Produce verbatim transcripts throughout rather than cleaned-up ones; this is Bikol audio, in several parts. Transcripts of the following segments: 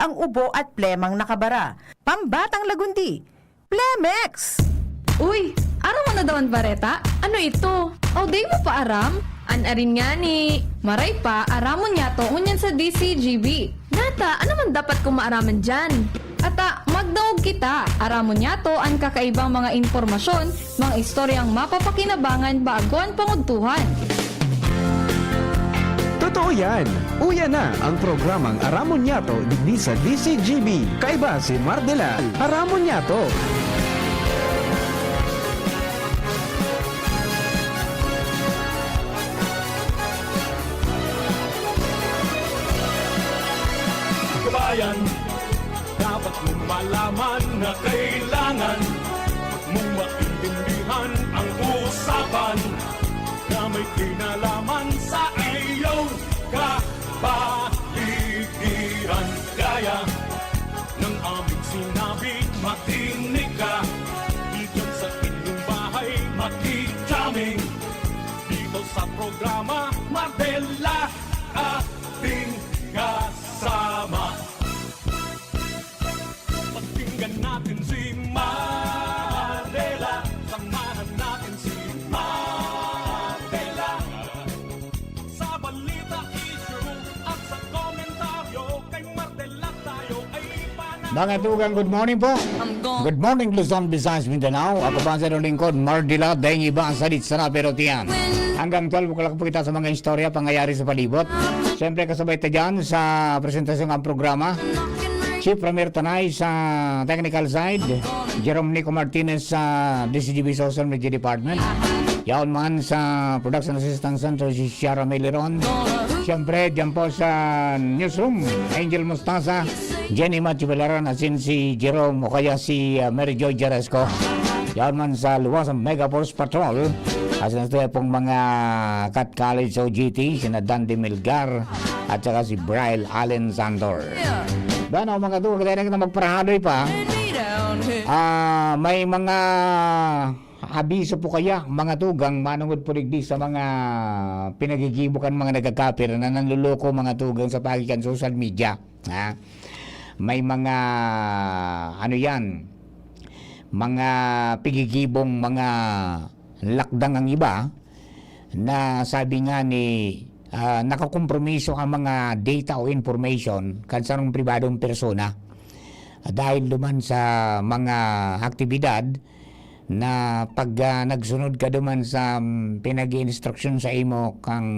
ang ubo at plemang nakabara. Pambatang Lagundi, Plemex! Uy, aram mo na daw an bareta? Ano ito? O, di mo pa aram? An arin ngani. Maray pa, aramon niyato ngunyan sa D C G B. Nata, ano man dapat kong maaraman diyan? Ata, magdangog kita. Aramon niyato an kakaibang mga impormasyon, mga istoryang mapapakinabangan bago an pangudtuhan. Totoo yan! Uya na ang programang Aramon Niyato digdi sa D C G B. Kaiba si Mardela. Aramon Niyato! Kabayan, dapat mong malaman na kailangan mong maintindihan ang usapan na may kinalaman sa iyong kapaligiran. Gaya ng aming sinabi, makinig ka. Diyan sa inyong bahay, makikaming. Dito sa programa, Mardela, ating kasama. Pakinggan natin si Mardela. Samahan natin si Mardela. Sa balita, issue at sa komentaryo, kay Mardela tayo ay panalo. Mga tugang, good morning po. Good morning, Luzon, Visayas, Mindanao. Ako pa sa inyong lingkod, Mardela, daing iba sa Ditsana, pero tiyan. Hanggang twelve o'clock po kita sa mga istorya, pangyayari sa palibot. Siyempre, kasabay ta dyan sa presentasyong ang programa. Chief Ramir Tanay sa technical side, Jerome Nico Martinez sa D C G B Social Media Department. Yaon man sa Production Assistance Center, si Shara Meliron. Siyempre, dyan po sa newsroom, Angel Mostaza, Jenny Machibilaran, asin si Jerome o kaya si, ah, Mary Joy Jaresco. Yaon man sa luwas ang Mega Force Patrol, asin sa pong mga Cat College O G T, sina Dandy Milgar, at saka si Brian Allen Sandor. Bueno, mga tugang, kaya na kita magparahaloy pa. Ah, may mga abiso po kaya, mga tugang, manungod po digdi sa mga pinagigibo kan mga nagkakapir na nanloloko, mga tugang, sa paagi kan social media. Ha? May mga, ano yan, mga pigigibong mga lakdang ang iba na sabi nga ni, ah, nakakompromiso ang mga data o information kan sarong pribadong persona. Dahil duman sa mga aktibidad na pag, ah, nagsunod ka duman sa, mm, pinag-i-instruction sa imo kang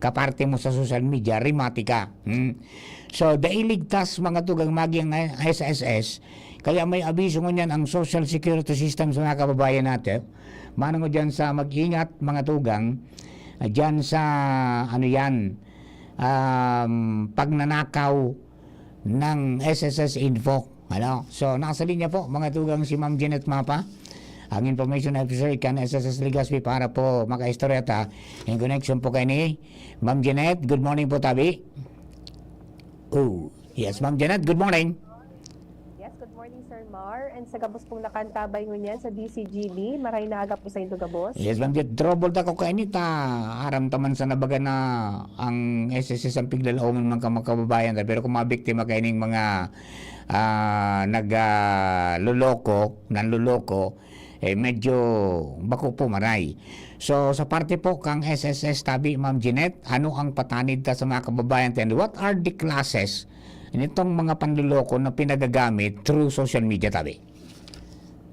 kaparte mo sa social media, rimati ka. Hmm. So, dai ligtas, mga tugang, magi ang S S S. Kaya may abiso ngunyan ang social security system sa mga kababayan natin. Manungod dyan sa mag-ingat, mga tugang, ah, dyan sa, ano yan, um, pagnanakaw ng S S S Info. Ano? So, nasa linya po, mga tugang, si Ma'am Jeanette Mapa, ang information officer kan S S S Legazpi, para po makaistorya ta in connection po kay ni Ma'am Jeanette. Good morning po, tabi. Oh, yes, Ma'am Jeanette, good morning. Yes, good morning, Sir Mar. And sa gabos pong nakantabay ngunyan sa D C G B, maray na aga po sa indo gabos. Yes, Ma'am Jeanette, trouble ta ko kainita. Aram ta man sana baga na ang S S S ang piglalaoman man ka mga kababayan ta, pero kung mabiktima kaining mga, ah, nag, ah, loloko, nanloloko, eh, medyo bako po maray. So, sa parte po kang S S S tabi, Ma'am Jeanette, ano ang patanid ta sa mga kababayan ta? And what are the classes nitong mga panloloko na pinagagamit through social media tabi?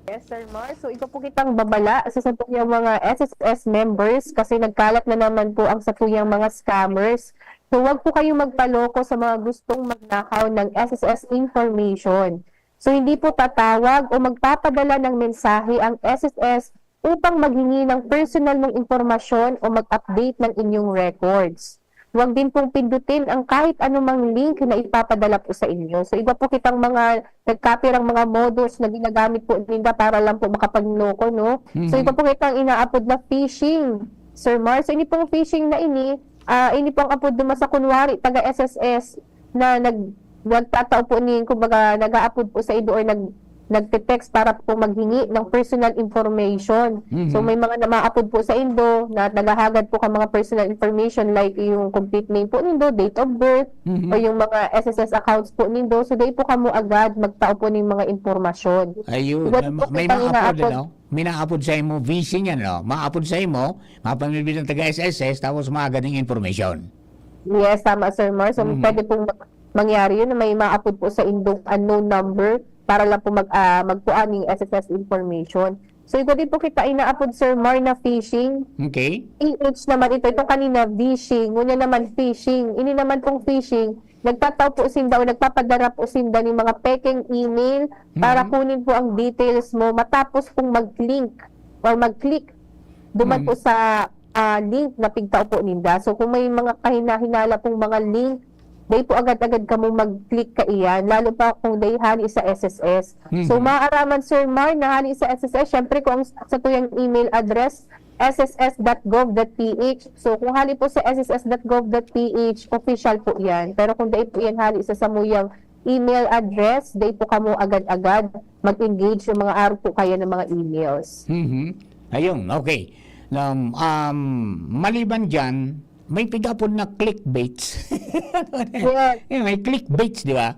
Yes, Sir Mar. So, iba po kitang babala sa satuyang mga S S S members kasi nagkalat na naman po ang satuyang mga scammers. So, wag po kayong magpaloko sa mga gustong magnakaw ng S S S information. So, hindi po tatawag o magpapadala ng mensahe ang S S S upang maghingi ng personal mong impormasyon o mag-update ng inyong records. Huwag din pong pindutin ang kahit anumang link na ipapadala po sa inyo. So, iba po kitang mga nagkapirang mga modus na ginagamit po ninda para lang po makapagloko, no? So, Mhm. iba po kitang inaapod na phishing, Sir Mar. So, ini pong phishing na ini, ah, ini pong apod duman sa kunwari, taga S S S na nag-, nagtatao po ni, kumbaga, nag-aapod po sa indo or nag-, nagte-text para po maghingi ng personal information. So, may mga namaapod po sa indo na naghahagad po ka mga personal information like yung complete name po nindo, date of birth, o yung mga S S S accounts po nindo. So, dai po kamo agad magtao po ning mga impormasyon. Ayun, Iba may, po may kitang maapod, inaapod. Ano? May naapod sa imo, phishing yan, no? Maapod sa imo, mapamilbilang taga S S S, tapos maagad ng information. Yes, tama, Sir Mar. So, pwede pong mag- mangyari yun na may maapod po sa indong unknown number para lang po mag, ah, magkuha ng S S S information. So, iba din po kita inaapod, Sir Mar, na phishing. Okay? P H naman ito. Itong kanina, phishing. Ngunyan naman, phishing. Ini naman pong phishing, nagtatao po sinda o nagpapadara po sinda ng mga pekeng email para kunin po ang details mo matapos pong mag-link or mag-click duman po sa ah, link na pigtao po ninda. So, kung may mga kahinahinala pong mga link, dai po agad-agad kamo mag-click kaiyan, lalo pa kung dai hali sa S S S. So, maaraman, Sir Mar, na hali sa S S S, syempre kung ang satuyang email address, S S S dot gov dot P H. So, kung hali po sa S S S dot gov dot P H, official po yan. Pero kung dai po yan hali sa samuyang email address, dai po kamo agad-agad mag-engage yung mga arog po kaya ng mga emails. Mhm. Ayun, okay. Um, um, maliban dyan, may pig-apod na clickbaits. Yes. Eh, may clickbaits, di ba?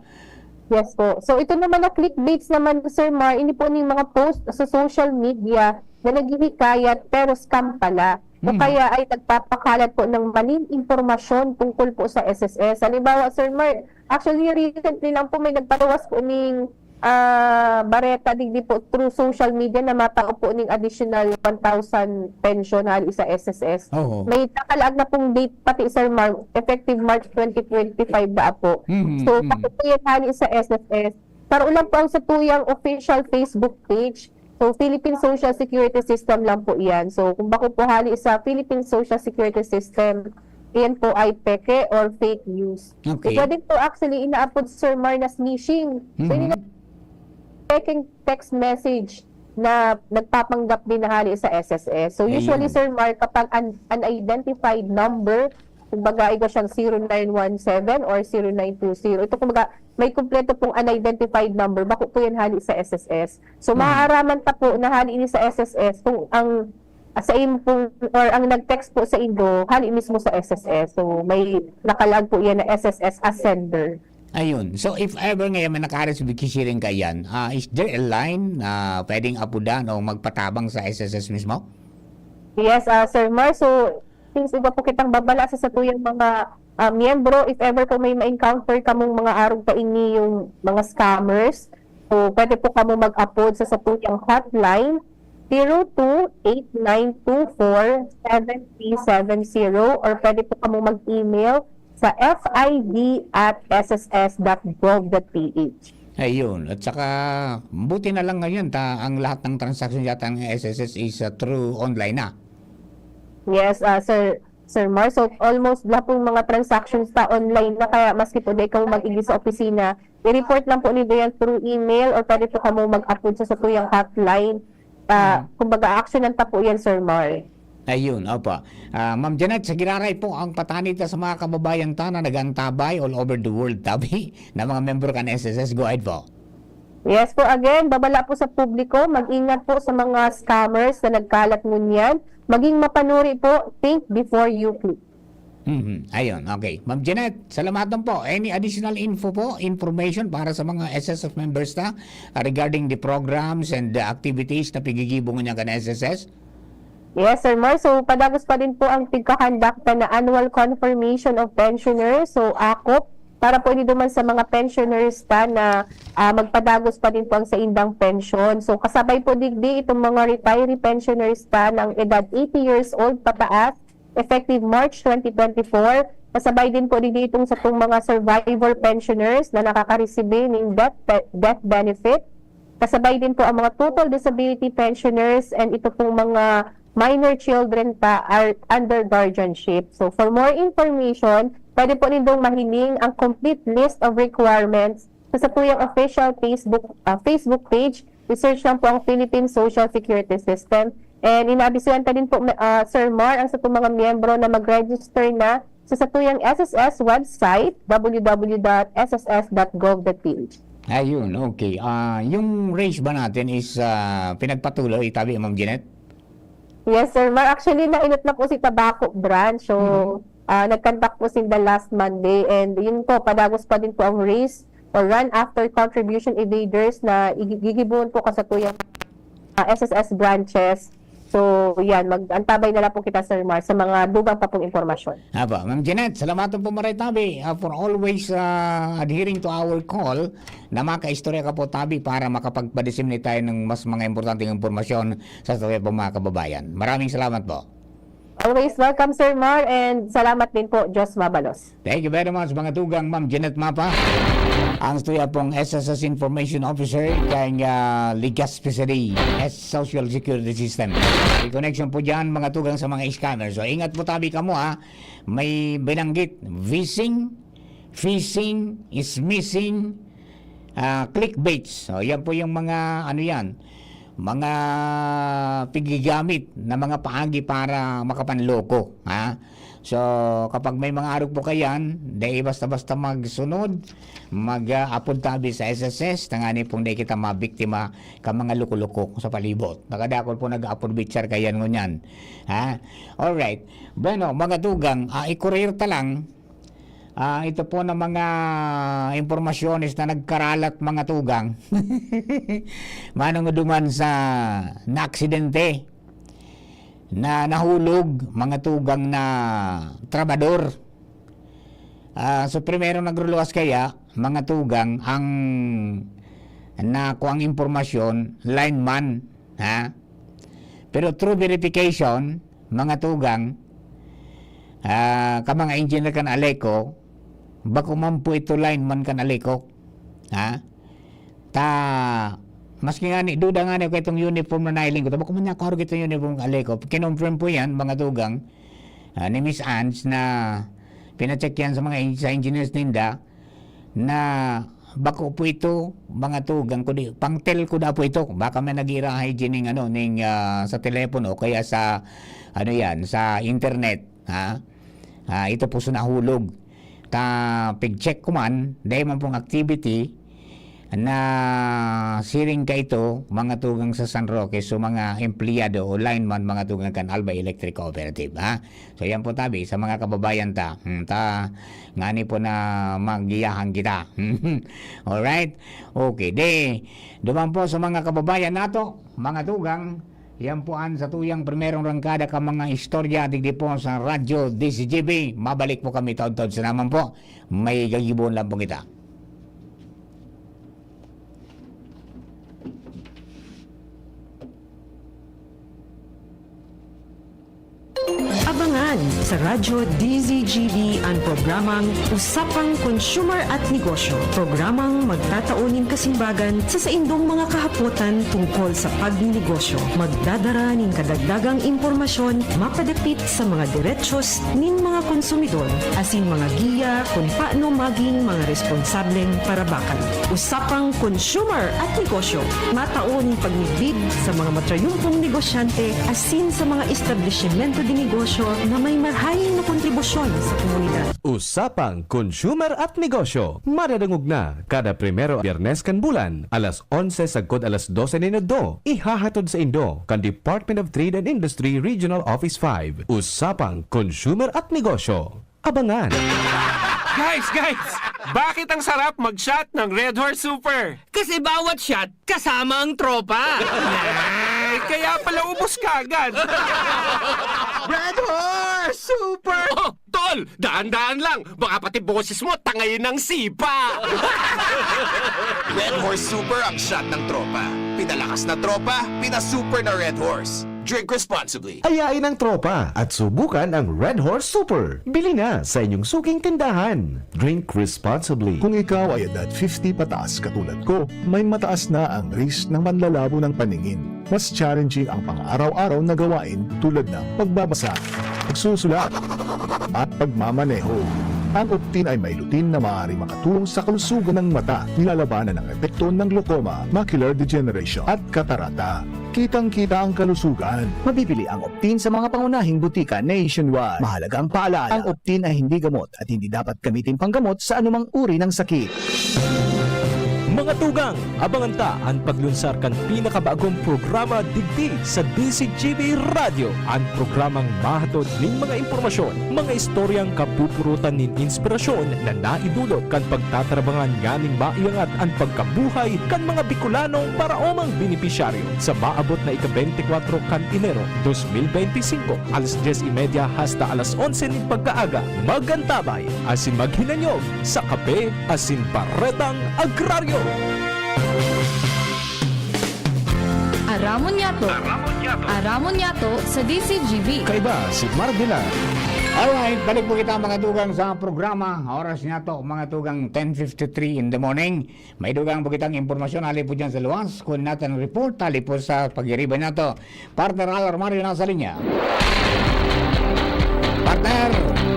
Yes po. So, ito naman na clickbaits naman, Sir Mar, ini po ning mga post sa social media na naghihikayat pero scam pala. O kaya ay nagpapakalat po ng maling impormasyon tungkol po sa S S S. Halimbawa, Sir Mar, actually recently lang po may nagpaluwas po ning ah, bareta digdi po through social media na matao po ning additional one thousand pension hali sa S S S. Oo. May nakalaag na pong date pati, Sir Mar, effective March twenty twenty-five na po. Mhm, So, mhm. pati po yan hali sa S S S. Para ulang po ang satuyang official Facebook page. So, Philippine Social Security System lang po yan. So, kung bako po hali sa Philippine Social Security System, yan po ay peke or fake news. Okay. Iba din po actually, inaapod, Sir Mar, na smishing. So, Mhm. ini peking text message na nagpapanggap din na hali sa S S S. So, usually, Ayun. Sir Mar, kapag un- unidentified number, kumbaga, iba siyang zero nine one seven or zero nine two zero. Ito, kumbaga, may kumpleto pong unidentified number, bako po yan hali sa S S S. So, Mhm. maaaraman ta po na hali ini sa S S S kung ang sa imo pong, or ang nag-text po sa indo, hali mismo sa S S S. So, may nakalag po yan na S S S as sender. Ayun. So, if ever ngayon may nakareceive kisiring ka yan, ah, is there a line na pwedeng apudan o magpatabang sa S S S mismo? Yes, ah, Sir Mar. So, since iba po kitang babala sa satuyang mga ah, miyembro, if ever po may ma-encounter kamong mga arog kaini yung mga scammers, so pwede po kamo mag-apod sa satuyang hotline, zero two eight nine two four seven three seven zero, or pwede po kamo mag-email sa F I D at S S S dot gov dot P H. Ayun. At saka, buti na lang ngayon, ta, ang lahat ng transaction yata ng S S S is uh, through online na. Yes, ah, Sir Sir Mar. So, almost lahat pong mga transactions ta online na, kaya maski po di ikaw mag-igi sa opisina, i-report lang po nindo yan through email or pwede po kamo mag-apod sa satuyang hotline. Ah, kumbaga, actionan ta po yan, Sir Mar. Ayun, opo. Ah, Ma'am Janet, sa giraray po, ang patanita sa mga kababayan ta na nag-antabay all over the world, tabi, na mga member kan S S S, go ahead po. Yes po, again, babala po sa publiko, mag-ingat po sa mga scammers na nagkalat ngunyan. Maging mapanuri po, think before you click. Mhm. Ayun, okay. Ma'am Janet, salamatan po. Any additional info po, information para sa mga S S S members na ah, regarding the programs and the activities na pigigibo niya kan S S S? Yes, Sir Mar. So, padagos pa din po ang pigkakandakta na annual confirmation of pensioners. So, akop, para po ini duman sa mga pensioners ta na ah, magpadagos pa din po ang saindang pensyon. So, kasabay po digdi itong mga retiree pensioners ta na ang edad eighty years old pataas, effective March twenty twenty-four. Kasabay din po digdi itong sa pong mga survivor pensioners na nakakaresibi ning death, death benefit. Kasabay din po ang mga total disability pensioners and ito pong mga minor children pa are under guardianship. So, for more information, pwede po nindong mahiling ang complete list of requirements sa satuyang official Facebook ah, Facebook page. I-search lang po ang Philippine Social Security System. And inaabisuhan ta din po, ah, Sir Mar, ang satong mga miyembro na mag-register na sa satuyang S S S website, w w w dot s s s dot gov dot p h. Ayun, okay. Ah, yung race ba natin is, ah, pinagpatuloy, tabi, Ma'am Jeanette? Yes, Sir Mar. Actually, nainot na po si Tabaco Branch. So, ah, nag-conduct po sinda last Monday. And yun po, padagos pa din po ang race or run after contribution evaders na igi- gigibohon po kasatuyang ah, S S S branches. So, yan, mag-antabay na lang po kita, Sir Mar, sa mga dugang pa pong impormasyon. Apo, Ma'am Jeanette, salamat po maray tabi, ah, for always, ah, adhering to our call na makaistorya ka po tabi para makapagpa-disseminate tayo ng mas mga importanteng impormasyon sa ating mga kababayan. Maraming salamat po. Always welcome, Sir Mar, and salamat din po. Diyos mabalos. Thank you very much, mga tugang, Ma'am Jeanette Mapa. Ang tuya pong S S S Information Officer kay, ah, Legazpi City S Social Security System. May connection po dyan, mga tugang, sa mga scammer. So, ingat po tabi kamo, ha. May binanggit, phishing, phishing is missing, ah, clickbaits. So, yan po yung mga, ano yan, mga pigigamit na mga paagi para makapanloko, ha? So, kapag may mga arog po kayan, dai basta-basta magsunod, mag-, ah, apod tabi sa S S S, tangani pong dai kita mabiktima ka mga loko-loko sa palibot. Nakadakol po nag-apod bichar kayan ngunyan. Ha? Alright. Bueno, mga tugang, ah, i-courier ta lang. Ah, ito po na mga impormasyones na nagkaralat, mga tugang. Manong duman sa naaksidente na nahulog, mga tugang, na trabador. Ah, so, primero nagruluwas kaya, mga tugang, ang nakuang impormasyon, lineman, ha? Pero through verification, mga tugang, ah, ka mga engineer kan Aleco, bako man po ito lineman kan Aleco, ha? Ta, maski nga ni, duda nga ni, itong uniform na nailing ko, ta, bako man niya kaharog itong uniform kan Aleco. Kinonfirm po yan, mga tugang, ah, ni Miss Ange na pinacheck yan sa mga en-, sa engineers ninda na bako po ito, mga tugang, kundi pang-telco da po ito. Baka may nag-iirahay dyan ning, ano, ning, ah, sa telepono o kaya sa, ano yan, sa internet, ha? Ah, ito po so nahulog. Ta, pig-check ko man, dahil man pong activity na siring ka ito, mga tugang sa San Roque, so mga empleyado o lineman, mga tugang kan Albay Electric Cooperative, ha? So, yan po tabi, sa mga kababayan ta, hmm, ta, ngani po na magiyahan kita. Alright? Okay, de, duman po sa mga kababayan nato, mga tugang, yan po ang sa tuyang primerong rangkada ka mga istorya, digdi po sa Radyo D Z G B. Mabalik po kami taod-taod sa naman po. May gagibon lang po kita. Abangan sa Radyo D Z G B an programang Usapang Consumer at Negosyo, programang magtatao nin kasimbagan sa saindong mga kahapotan tungkol sa pagninegosyo. Magdadara nin kadagdagang impormasyon mapadapit sa mga derechos nin mga konsumidor asin mga giya kun paano magin mga responsableng parabakan. Usapang Consumer at Negosyo, matao nin pagmidbid sa mga matrayumpong negosyante asin sa mga establisimento de negosyo na may marhay na kontribusyon sa komunidad. Usapang Consumer at Negosyo, madadangog na kada primero Biyernes kan bulan, alas onse sagkod alas dose nin udto, ihahatod saindo kan Department of Trade and Industry Regional Office five. Usapang Consumer at Negosyo. Abangan! Guys, guys! Bakit ang sarap mag-shot ng Red Horse Super? Kasi bawat shot, kasama ang tropa. Eh, kaya pala ubos ka agad. Red Horse Super! Oh, tol! Dahan-dahan lang! Baka pati boses mo, tangay ng sipa! Red Horse Super ang shot ng tropa. Pinalakas na tropa, pinasuper na Red Horse. Drink responsibly. Ayain ang tropa at subukan ang Red Horse Super. Bili na sa inyong suking tindahan. Drink responsibly. Kung ikaw ay edad fifty pataas katulad ko, may mataas na ang risk ng manlalabo ng paningin. Mas challenging ang pang-araw-araw na gawain tulad ng pagbabasa, pagsusulat, at pagmamaneho. Ang Optin ay may lutein na maaaring makatulong sa kalusugan ng mata, nilalabanan ang epekto ng glaucoma, macular degeneration, at katarata. Kitang-kita ang kalusugan. Mabibili ang Optin sa mga pangunahing butika nationwide. Mahalagang paalala, ang Optin ay hindi gamot at hindi dapat gamitin panggamot sa anumang uri ng sakit. Mga tugang, abangan ta an paglunsar kan pinakabagong programa digdi sa D C G B Radyo, an programang mahatod nin mga impormasyon, mga istoryang kapupurutan nin inspirasyon na naidulot kan pagtatarabangan nganing maiangat an pagkabuhay kan mga Bicolanong paraomang benepisyaryo. Sa maabot na ika-bente kwatro kan Enero dos mil bente y singko, alas dyes y media hasta alas onse nin pagkaaga, mag-antabay asin maghinanyog sa Kape asin Baretang Agraryo. Aramon niyato. Aramon niyato. Aramon niyato sa D C G B. Kaiba si Marvila. Alright, balik po kita, mga tugang, sa programa. Oras niyato, mga tugang, ten fifty-three in the morning. May dugang po kitang impormasyon hali po dyan sa luwas. Kun natan report, hali po sa pagiriba niyato. Partner Al Armario nasa linya. Partner,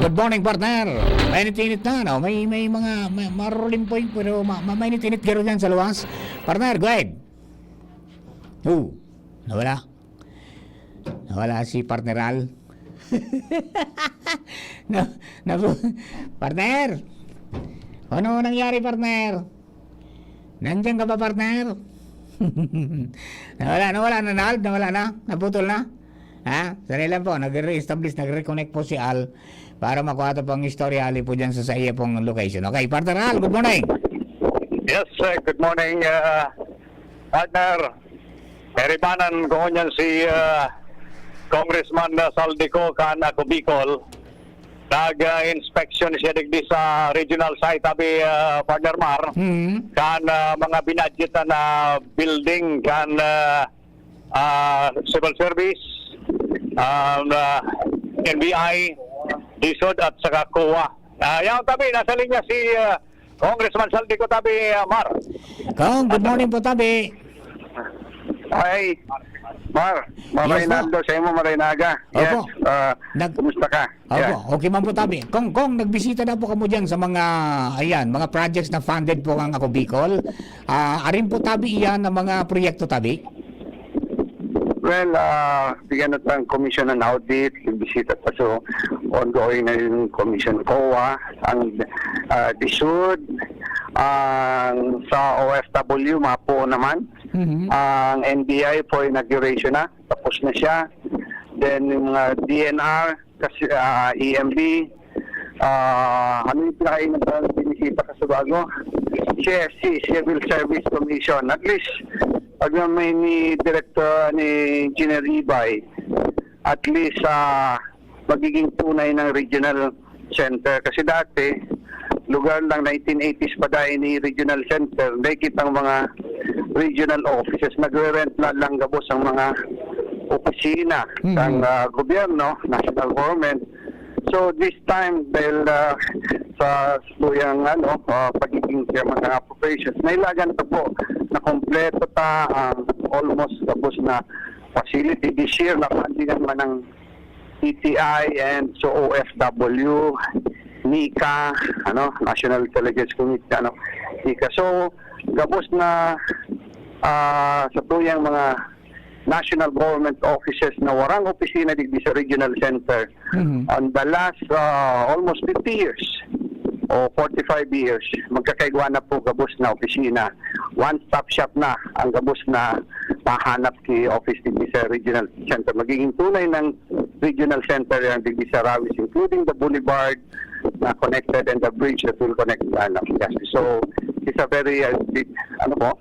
good morning, partner. Mainit-init na, no? May, may mga, may, marulimpoy, pero ma, ma, mainit-init garo dyan sa luwas. Partner, go ahead. Oh, nawala. Nawala si Partner Al. Na, na, partner! Ano nangyari, partner? Nandiyan ka ba, partner? Nawala, nawala na, Nald? Nawala na? Naputol na? Ha? Sandali lang po, nagre-establish, nagre-connect po si Al para makuha ta pong istorya hali po dyan sa, sa iya pong location. Okay, partner Al, good morning. Yes, uh, good morning, uh, partner. Naribanan ko ngunyan si, uh, Congressman, uh, Saldico kan Ako Bicol. Nag, uh, inspection siya digdi sa regional site, abi, uh, partner Mar, Hmm. kan, uh, mga binadgetan na building kan, uh, ah, civil service, um, ah, N B I, DSUD at saka COA. Ah, yan tabi, nasa linya si, ah, Congressman Saldico tabi, ah, Mar. Kong, good morning po, tabi. Ay, Mar, Yes, po. Maray na aldaw sa imo, maray na aga. Yes, Opo. ah, Nag- kumusta ka? Opo, Yeah. okay man po, tabi. Kong, Kong, nagbisita na po kamo diyan sa mga, ayan, mga projects na funded po ang Ako Bicol. Ah, arin po, tabi, iyan ang mga proyekto, tabi? Well, ah, bigyan na tang commission ng audit, yung bisita pa. So, ongoing na yung commission COA, ang, ah, DSUD, ang sa O F W, mapo naman. Mhm. Ang N B I for inauguration na, tapos na siya. Then, yung mga D N R, kasi, ah, E M B, ah, ano yung pinakainang binisita ka sa bago? C S C, Civil Service Commission. At least, pag may ni Director, ni Engineer Ibay, at least, ah, magiging tunay ng regional center. Kasi dati, lugar lang, nineteen eighties pa dahil ni regional center, nakikita ang mga regional offices, nagre-rent na lang gabos ang mga opisina Mhm. ng, ah, gobyerno, national government. So, this time, dahil, ah, sa tuyang, ano, ah, pagiging chairman ng appropriations, nailagan na po na kompleto ta ang almost gabos na facility. This year, na-funding naman ng T T I and so O F W, NICA, ano, National Intelligence Committee, ano, NICA. So, gabos na, ah, sa tuyang mga national government offices na warang opisina digdi sa regional center. Mhm. On the last, ah, almost fifty years o forty-five years, magkakaigwa na po gabos na opisina. One-stop shop na ang gabos na mahanap ki office digdi sa regional center. Magiging tunay ng regional center yan digdi sa Rawis, including the boulevard na connected and the bridge that will connect, ano, Legazpi. So, it's a very, uh, big, ano po,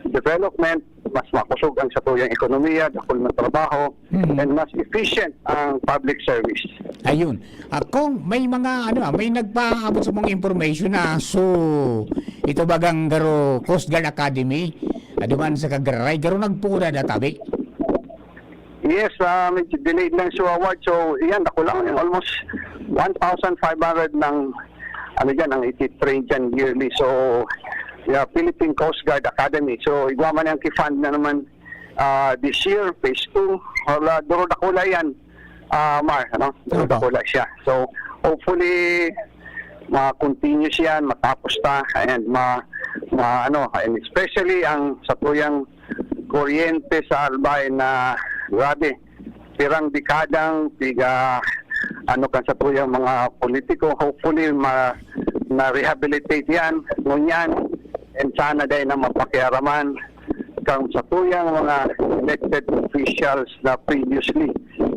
development, mas makusog ang satuyang ekonomiya, dakul na trabaho, Mhm. and mas efficient ang public service. Ayun. Ah, Kong, may mga, ano, ah, may nagpaabot sa mga information na, so, ito bagang garo Coast Guard Academy, ah, duman sa Kagray, garo nagpura na tabi? Yes, ah, medyo delayed lang sa award. So, yan, ako lang, almost one thousand five hundred ng, ano dyan, ang ititrain dyan yearly. So, yeah, Philippine Coast Guard Academy. So, igwa man yung ki-fund na naman, ah, this year, phase two. Wala, duro dakula yan, ah, Mar, ano? Duro Opo. dakula siya. So, hopefully, ma-continue siya, matapos ta, and ma, ma, ano, and especially ang satuyang kuryente sa Albay na grabe, pirang dekadang piga, ano, kan satuyang mga politiko, hopefully ma, na-rehabilitate yan, ngunyan, And sana dai na mapakiaraman kang satuyang mga elected officials na previously,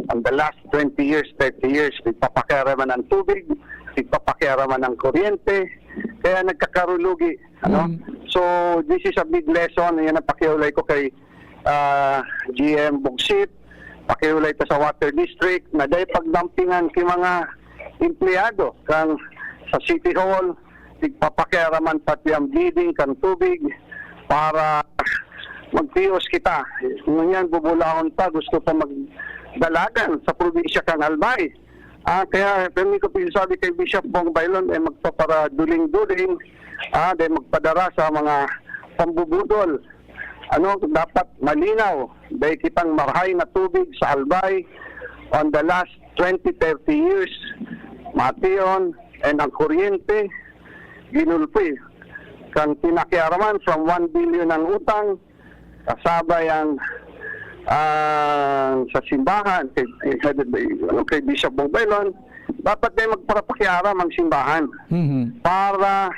ang the last twenty years, thirty years, nagpapakiaraman ang tubig, nagpapakiaraman ang kuryente, kaya nagkakarulogi, ano? Mm. So, this is a big lesson. Yan ang pakiulay ko kay, ah, G M Bugsit, pakiulay ta sa Water District, na dai pagdampingan ki mga empleyado kang sa City Hall, tigpapakiaraman pati ang bidding kan tubig para magtios kita. Ngunyan, bubulahon pa, gusto pa magdalagan sa probinsya kan Albay. Ah, kaya permi ko pinasabi kay Bishop Bong Baylon, eh, magpaparaduling-duling, ah, dahil magpadara sa mga pambubudol. Ano, dapat malinaw, dahil kitang marahay na tubig sa Albay on the last twenty, thirty years, mation, and ang kuryente, ginulpi. Kang pinakiaraman, from one billion ang utang, kasabay ang, ang sa simbahan, kay, headed by, ano, kay Bishop Bong Baylon, dapat may magparapakiaram ang simbahan Mhm. para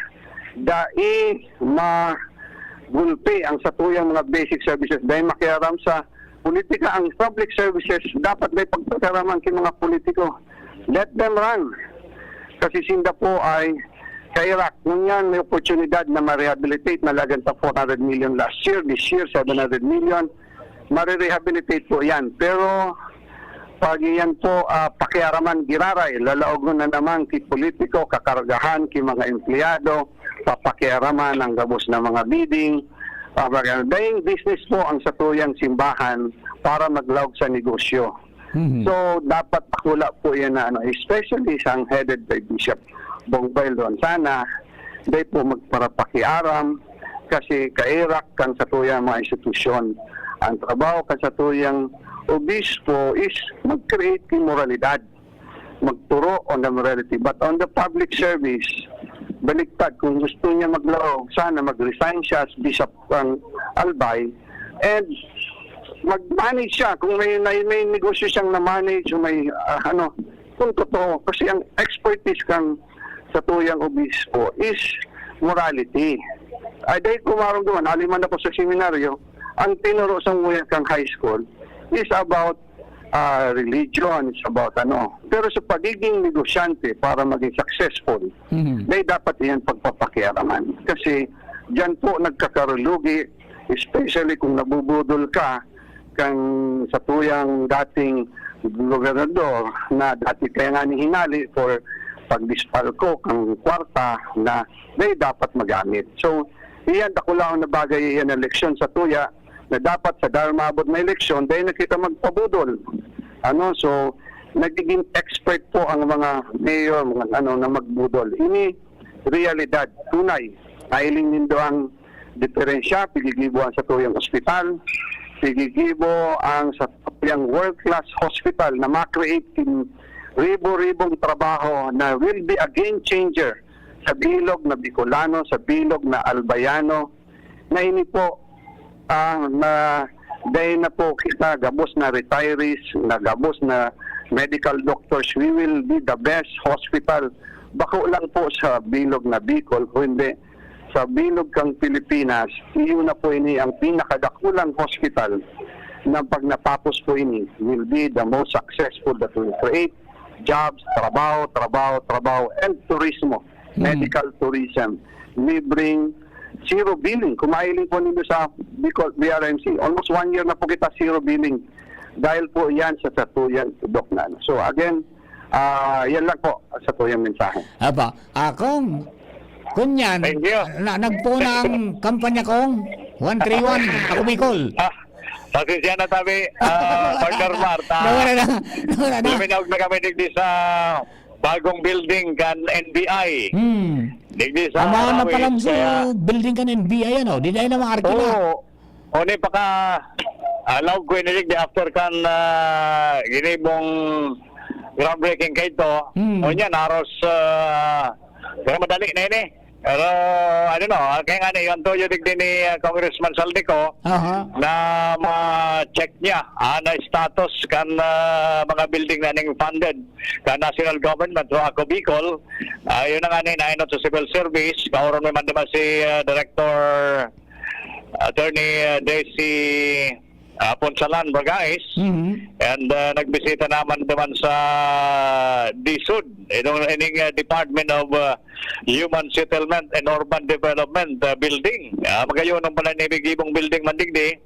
dai magulpi ang satuyang mga basic services, dai makiaram sa politika. Ang public services, dapat may pagpakiaraman ki mga politiko. Let them run. Kasi sinda po ay kairak. Ngunyan, may oportunidad na ma-rehabilitate, nalagan pa four hundred million last year, this year, seven hundred million. Mare-rehabilitate po yan. Pero pag iyan po, ah, pakiaraman giraray, lalaogon na naman ki politiko, kakargahan ki mga empleyado, papakiaraman ang gabos na mga bidding. Ah, baga, daying business po ang satuyang simbahan para maglaog sa negosyo. Mhm. So, dapat dakula po yan na, ano, especially sa headed by Bishop Bong Baylon. Sana, dai po magparapakiaram kasi kairak kan satuyang mga institusyon. Ang trabaho kan satuyang obispo is mag-create ki moralidad, magturo on the morality. But on the public service, baliktad, kung gusto niya maglaog, sana mag-resign siya as Bishop kan Albay and mag-manage siya. Kung may, may, may negosyo siyang na-manage o may, ah, ano, kung totoo. Kasi ang expertise kan satuyang obispo is morality. Ay, dahil kumarong doon, hali man ako sa seminaryo, ang tinuro sa nguyan kang high school is about, ah, religion, is about ano. Pero sa pagiging negosyante para maging successful, Mhm. may dapat iyan pagpapakiaraman. Kasi diyan po nagkakarulogi, especially kung nabubudol ka kan satuyang dating gobernador na dati kaya nga ni hinali for pagdispalko kang kwarta na may dapat magamit. So, iyan, dakulahon na bagay iyan na leksyon sa tuya na dapat sa dahil maabot na eleksyon, dahil na kita magpabudol. Ano, so, nagiging expert po ang mga mayor, mga ano, na magbudol. Ini realidad, tunay. Nailing nindo ang diferensya, pigigibo ang satuyang ospital, pigigibo ang satuyang world-class hospital na ma-create in ribo-ribong trabaho na will be a game changer sa bilog na Bicolano, sa bilog na Albayano, na ini po, ah, na dahil na po kita gabos na retirees, na gabos na medical doctors, we will be the best hospital. Bako lang po sa bilog na Bicol, kundi sa bilog kang Pilipinas, iyo na po ini ang pinakadakulang hospital na pag natapos po ini, will be the most successful that will create jobs, trabaho, trabaho, trabaho, and turismo, Mhm. medical tourism. We bring zero billing. Kung mahiling po nindo sa Bicol, B R M C, almost one year na po kita zero billing. Dahil po yan sa satuyang doknan. So again, ah, yan lang po sa satuyang mensahe. Aba, akong, kunyan, Thank you. na, nagpo na ang kampanya kong one three one, ako Bicol. Ah, pasensya na tabi, ah, Partner Marta. Nawala na, nawala na. Luminaog na kami digdi sa bagong building kan N B I. Hmm. Digdi sa Ama na Arawi, pala sa kaya building kan N B I, ano? Di na yun ang mga arkila. Oo. O ni paka, ah, laog ko inilig di after kan, ah, ginibong groundbreaking kay ito. Hmm. O niya, naros, ah, pero madali na ini. Pero, ano no, kaya nga na yun, tuyo digdi ni, ah, Congressman Saldico Aha. na ma-check niya, ah, na status kan, ah, mga building na ning funded ka national government o ako Bicol. Ah, yun na nga ni nainot sa civil service, kauron may man naman si, ah, Director Attorney, ah, Desi, ah, Punsalan Bagais. Mhm. And, ah, nagbisita naman naman sa DSUD, itong ining, ah, Department of, ah, Human Settlement and Urban Development, ah, building. Ah, magayon ang pala ni Bigibong building man digdi.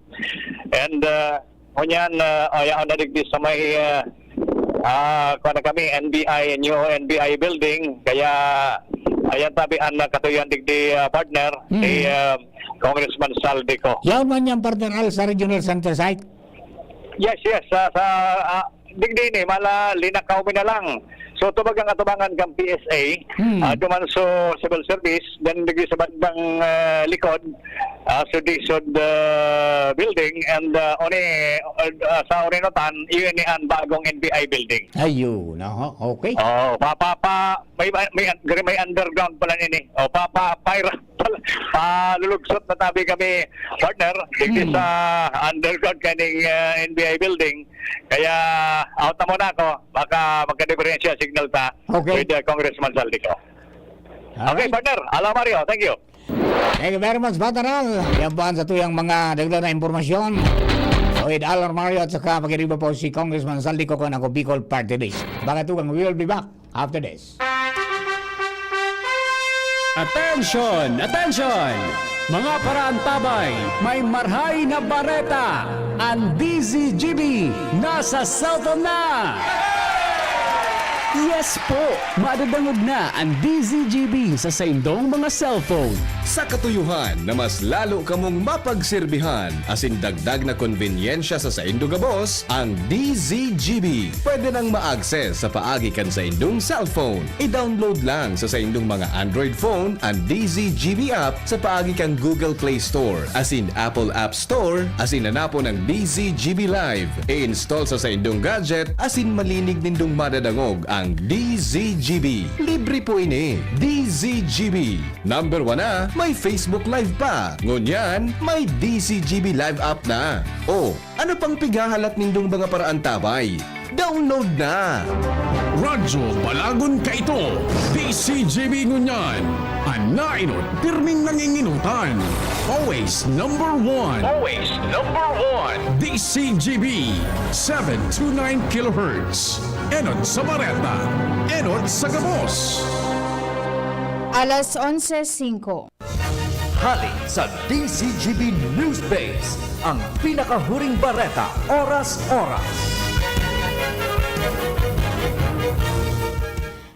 And, ah, ngunyan, ah, ayaw na digdi sa may, ah, ah, kuwan na kami, N B I, new N B I building. Kaya, ayan tabi ang katuyuan digdi, ah, partner, ni, Mm. ah, Congressman Saldico. Yaon man yan, partner Al, sa Regional Center Site. Yes, yes. Sa, sa, ah, digdi ni, mala, linakaw mi na lang. So, tubag ang atubangan kang P S A, Hmm. ah, duman sa civil service, then digdi sa bandang, ah, likod, ah, sa DSUD, ah, building, and, ah, oni, ah, sa Orinotan, yun ni ang bagong N B I building. Ayun, aha, okay. Oh, pa, pa, pa, may, may, may underground pala nini. Oh, pa, pa, pa, pa, palulugsot na tabi kami, partner, digdi Hmm. sa underground kaning, ah, N B I building. Kaya out na muna ako. Baka magkadiferensya signal ta Okay. with, ah, Congressman Saldico. Okay, Alright. partner. Hello, Mario. Thank you. Thank you very much, partner Al. Yan po ang sa tuyang mga dagdag na impormasyon. With Al Mario at saka pag-iriba po si Congressman Saldico kung ako Bicol Party List. Baka tugang, we will be back after this. Attention! Attention! Mga paraantabay, may marhay na bareta! Ang D Z G B nasa cellphone na! Yes po! Madadangog na ang D Z G B sa saindong mga cellphone. Sa katuyuhan na mas lalo kamong mapagserbihan asin dagdag na konbenyensya sa saindo gabos, ang D Z G B pwede nang ma-access sa paagi kan saindong cellphone. I-download lang sa saindong mga Android phone an D Z G B app sa paagi kan Google Play Store asin Apple App Store, asin hanapon ang D Z G B Live. I-install sa saindong gadget asin malinig nindong madadangog ang D Z G B. Libre po ini. D Z G B. Number one na, may Facebook Live pa. Ngunyan, may D Z G B Live app na. O, ano pang pighahalat nindong mga paraantabay? Download na! Radyo Balagon kaito, D Z G B ngunyan. An nainot, pirming nanginginotan. Always number one. Always number one. D Z G B, seven two nine kilohertz. Enot sa bareta, enot sa gabos. Alas onse singko. Hali sa D Z G B News Base, ang pinakahuring bareta, oras-oras.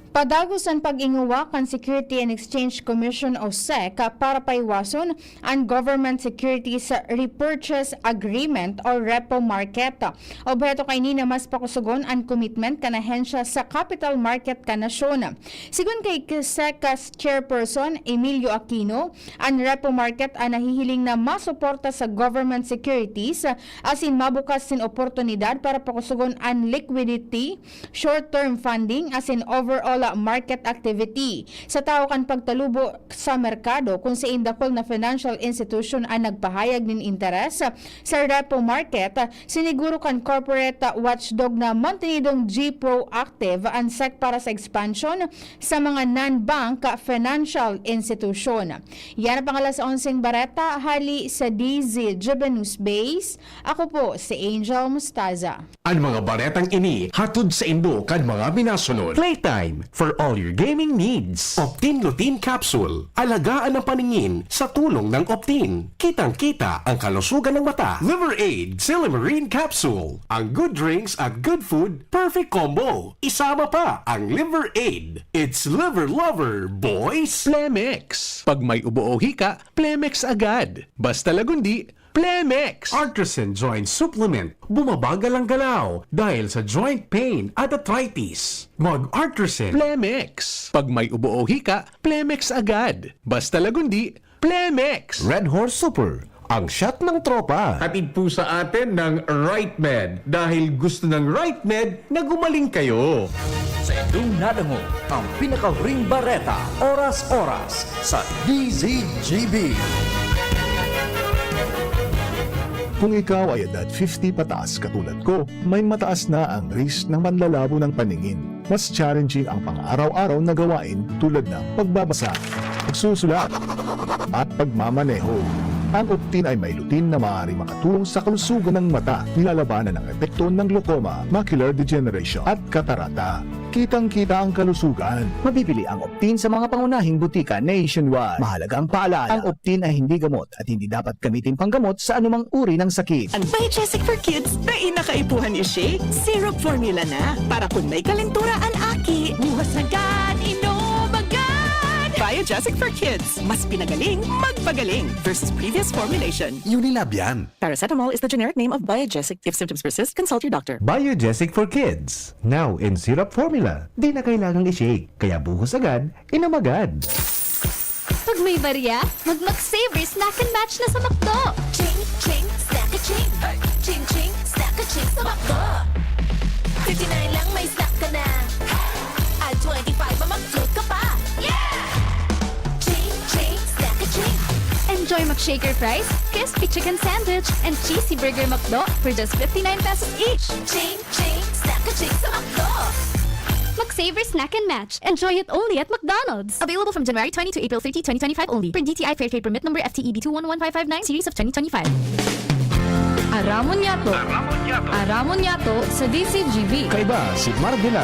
Padagos an pag-inguwa kan Security and Exchange Commission o sec para paiwason an Government Securities Repurchase Agreement o repo market. Obheto kaini na mas pakusugon an commitment kan ahensya sa capital market kan nasyon. Sigon kay sec Chairperson Emilio Aquino, an repo market an nahihiling na masuporta sa government securities asin mabukas nin oportunidad para pakusugon an liquidity, short-term funding asin overall market activity. Sa tahaw kan pagtalubo sa merkado, kun sain dakul na financial institution an nagpahayag nin interes sa repo market, siniguro kan corporate watchdog na mantenidong G proactive an sec para sa expansion sa mga non-bank financial institution. Yan ang pang alas onseng bareta hali sa D Z G B News Base. Ako po si Angel Mustaza. An mga baretang ini hatod saindo kan mga minasunod. Playtime for all your gaming needs. Optin Lutein Capsule. Alagaan ang paningin sa tulong ng Optin. Kitang-kita ang kalusugan ng mata. Liver Aid Silymarin Capsule. Ang good drinks at good food, perfect combo. Isama pa ang Liver Aid. It's Liver Lover, boys! Plemex. Pag may ubo o hika, Plemex agad. Basta lagundi, Plemex! Artresin Joint Supplement. Bumabagal ang galaw dahil sa joint pain at arthritis. Mag-Artresin. Plemex. Pag may ubo o hika, Plemex agad. Basta lagundi, Plemex! Red Horse Super. Ang shot ng tropa. Hatid po sa atin ng Right Med. Dahil gusto ng Right Med na gumaling kayo. Sa inyong nadangog ang pinakahuring bareta, oras-oras sa D Z G B. Kung ikaw ay edad fifty pataas katulad ko, may mataas na ang risk ng manlalabo ng paningin. Mas challenging ang pang-araw-araw na gawain tulad ng pagbabasa, pagsusulat, at pagmamaneho. Ang Optin ay may lutein na maaaring makatulong sa kalusugan ng mata, nilalabanan ang epekto ng glaucoma, macular degeneration, at katarata. Kitang-kita ang kalusugan. Mabibili ang Optin sa mga pangunahing butika nationwide. Mahalagang paalala, ang Optin ay hindi gamot at hindi dapat gamitin panggamot sa anumang uri ng sakit. Ang Biogesic for Kids, dai na kaipuhan i-shake. Syrup formula na. Para kun may kalentura an aki. Buhos agad, inom agad! Biogesic for Kids. Mas pinagaling, magpagaling. Versus previous formulation. Unilab yan. Paracetamol is the generic name of Biogesic. If symptoms persist, consult your doctor. Biogesic for Kids. Now in syrup formula. Di na kailangang i-shake. Kaya buhos agad, inom agad. Pag may barya, mag Max Saver Snack and Match na sa McDo! Ching, ching, snack a ching! Ching, ching, snack a ching sa McDo! fifty-nine lang may snack ka na! At twenty-five ang mag-float ka pa! Yeah! Ching, ching, snack a ching! Enjoy McShaker fries, crispy chicken sandwich, and cheesy burger McDo for just fifty-nine pesos each! Ching, ching, snack a ching sa McDo! Mag Saver Snack and Match. Enjoy it only at McDonald's. Available from January twenty to April thirty, twenty twenty-five only. Per D T I Fair Trade Permit Number F T E B two one one five five nine series of twenty twenty-five. Aramon Yato. Aramon Yato sa D C G B. Kaiba si Marvila.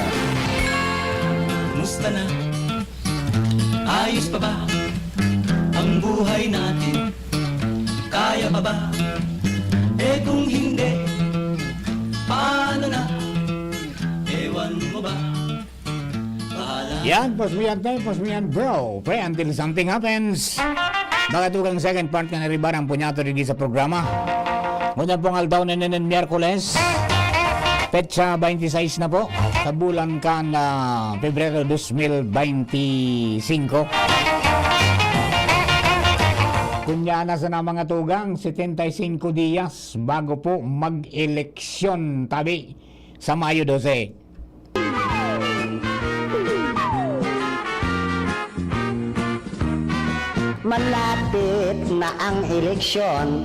Kumusta na? Ayos pa ba ang buhay natin? Kaya pa ba? Eh kung hindi, paano na? Ewan mo ba? Yan, pos mo yan, te, pos mo yan, bro. Pre, until something happens. Mga tugang, second part kan Ribarang Punyato digdi sa programa. Ngunyan pong aldaw na ninin Miyerkules. Petsa twenty-six na po sa bulan kan ah, Pebrero dos mil beinti singko. Kunya na sana mga tugang, setenta y cinco dias bago po mag-eleksyon tabi sa Mayo dose. Malapit na ang eleksyon,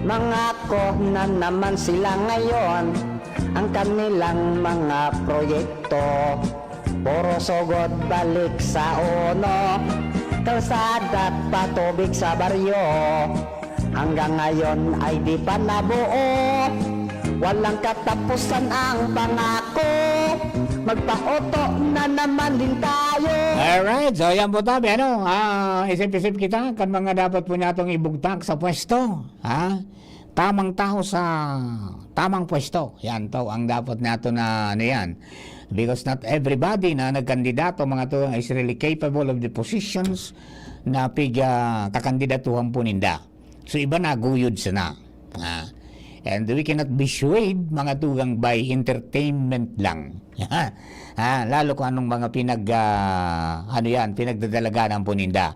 mangako na naman sila ngayon. Ang kanilang mga proyekto, puro sugod balik sa uno. Kalsada at patubig sa baryo, hanggang ngayon ay di pa nabuo. Walang katapusan ang pangako, magpaoto na naman din tayo. Alright, so yan po tabi, ano, ah, isip-isip kita kan mga dapat po natong ibugtak sa pwesto, ha? Tamang tao sa tamang pwesto. Yan to ang dapat nato na ano yan. Because not everybody na nagkandidato, mga to, is really capable of the positions na pig, ah, kakandidatuhan po ninda. So, iba naguyod sana. Ah. And we cannot be swayed, mga tugang, by entertainment lang. Ah, lalo kung anong mga pinag, ah, ano yan, pinagdadalaganan po ninda.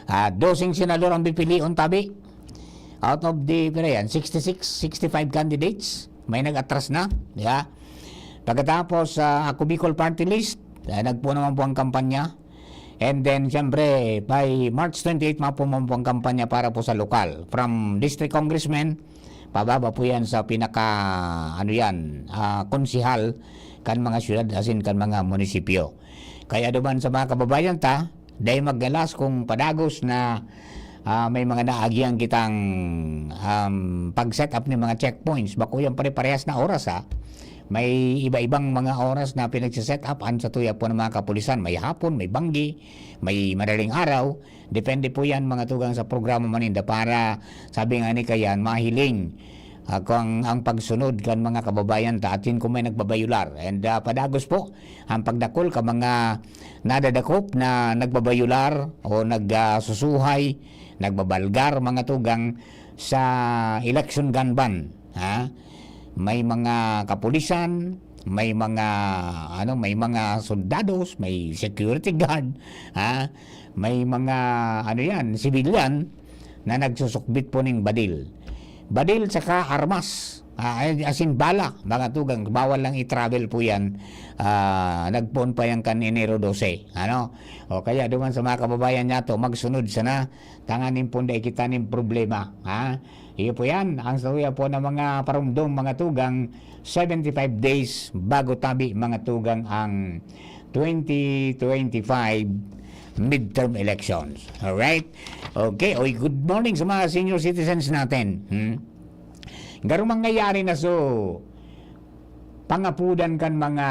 Ah, doseng senador ang pipilion, tabi. Out of the, pira yan, sixty-six, sixty-five candidates, may nag-atras na, di ba? Pagkatapos, ah, ako Bicol Party List, eh, nagpo naman po ang kampanya. And then, siyempre, by March twenty-eight, mapo naman po ang kampanya para po sa lokal. From district congressman, pababa po yan sa pinaka, ano yan, ah, konsehal kan mga syudad, asin kan mga munisipyo. Kaya duman sa mga kababayan ta, dai maggalas kung padagos na, ah, may mga naagihan kitang, um, pag-set up ni mga checkpoints. Bako yan pare-parehas na oras, ha. May iba-ibang mga oras na pinagse-set up an satuya po ng mga kapulisan. May hapon, may banggi, may madaling araw. Depende po yan, mga tugang, sa programa maninda para, sabi nga ni Kayan, mahiling, ah, kung ang pagsunod kan mga kababayan ta atin kung may nagbabayular. And, ah, padagos po ang pagdakol ka mga nadadakop na nagbabayular o nagsusuhay, nagbabalgar, mga tugang, sa election gun ban, ha? May mga kapulisan, may mga, ano, may mga soldados, may security guard, ha? May mga, ano yan, civilian na nagsusukbit po ning badil. Badil saka armas, ah, ay, as in bala, mga tugang, bawal lang i-travel po yan. Ah, nagpoon pa yan kan Enero dose, ano? O kaya duman sa mga kababayan niya to, magsunod sana, tanganing punda kita ning problema, ha? Iyo po yan, ang saluya po ng mga parumdom, mga tugang, seventy-five days bago tabi, mga tugang, ang twenty twenty-five midterm elections. Alright? Okay, oy, good morning sa mga senior citizens natin. Hmm? Garo mangyayari na so, pangapudan kan mga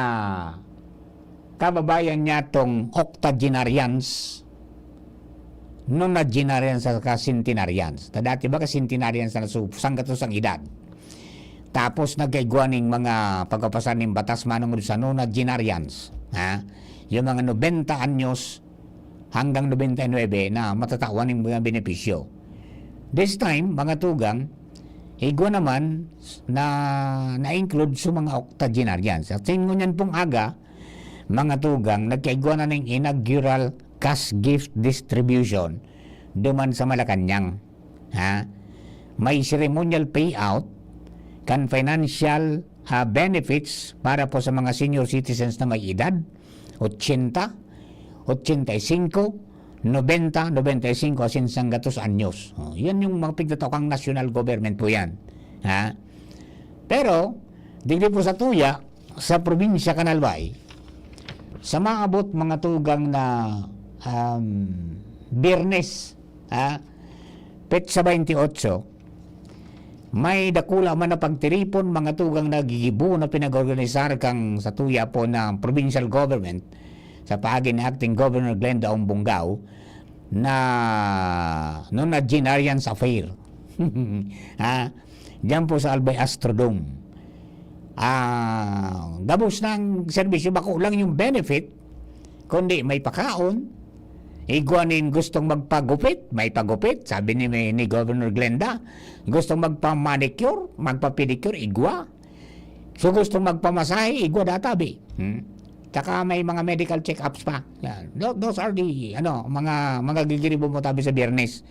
kababayan niya tong octogenarians, nonagenarians saka centenarians. Ta dati ba ka centenarians na so, sanggatos ang edad. Tapos nagkaigwa ning mga pagpapasan ning batas manungod sa nonagenarians, ha? Yung mga nobenta anyos hanggang nobenta y nuebe na matatawan ning mga benepisyo. This time, mga tugang, igwa naman na na-include sa mga octogenarians. At sa ngunyan pong aga, mga tugang, nagkaigwa na ning inaugural cash gift distribution duman sa Malacañang. Ha? May ceremonial payout kan financial, ah, benefits para po sa mga senior citizens na may edad, ochenta, ochenta y cinco, nobenta, nobenta y cinco asin sanggatos anyos. Oh, yan yung mga pigtatao kan national government po yan. Ha? Pero, digdi po sa tuya, sa probinsya kan Albay, sa maabot mga tugang na, um, Biyernes, ha? Petsa twenty-eight, may dakula man na pagtiripon, mga tugang, na gigibo na pinag-organisar kan sa tuya po na provincial government sa paagi ni Acting Governor Glenda Umbongao na nonagenarians affair. Ha? Diyan po sa Albay Astrodome. Ah, gabos ng serbisyo, bako lang yung benefit, kundi may pakaon. Igwa nin gustong magpagupit, may pagupit, sabi ni, ni Governor Glenda. Gustong magpa-manicure, magpa-pedicure, igwa. So, gustong magpamasahe, igwa databi. Hmm? Tsaka may mga medical check-ups pa. Yan. Tho-, those are the, ano, mga, mga gigiribo mo tabi sa Biyernes.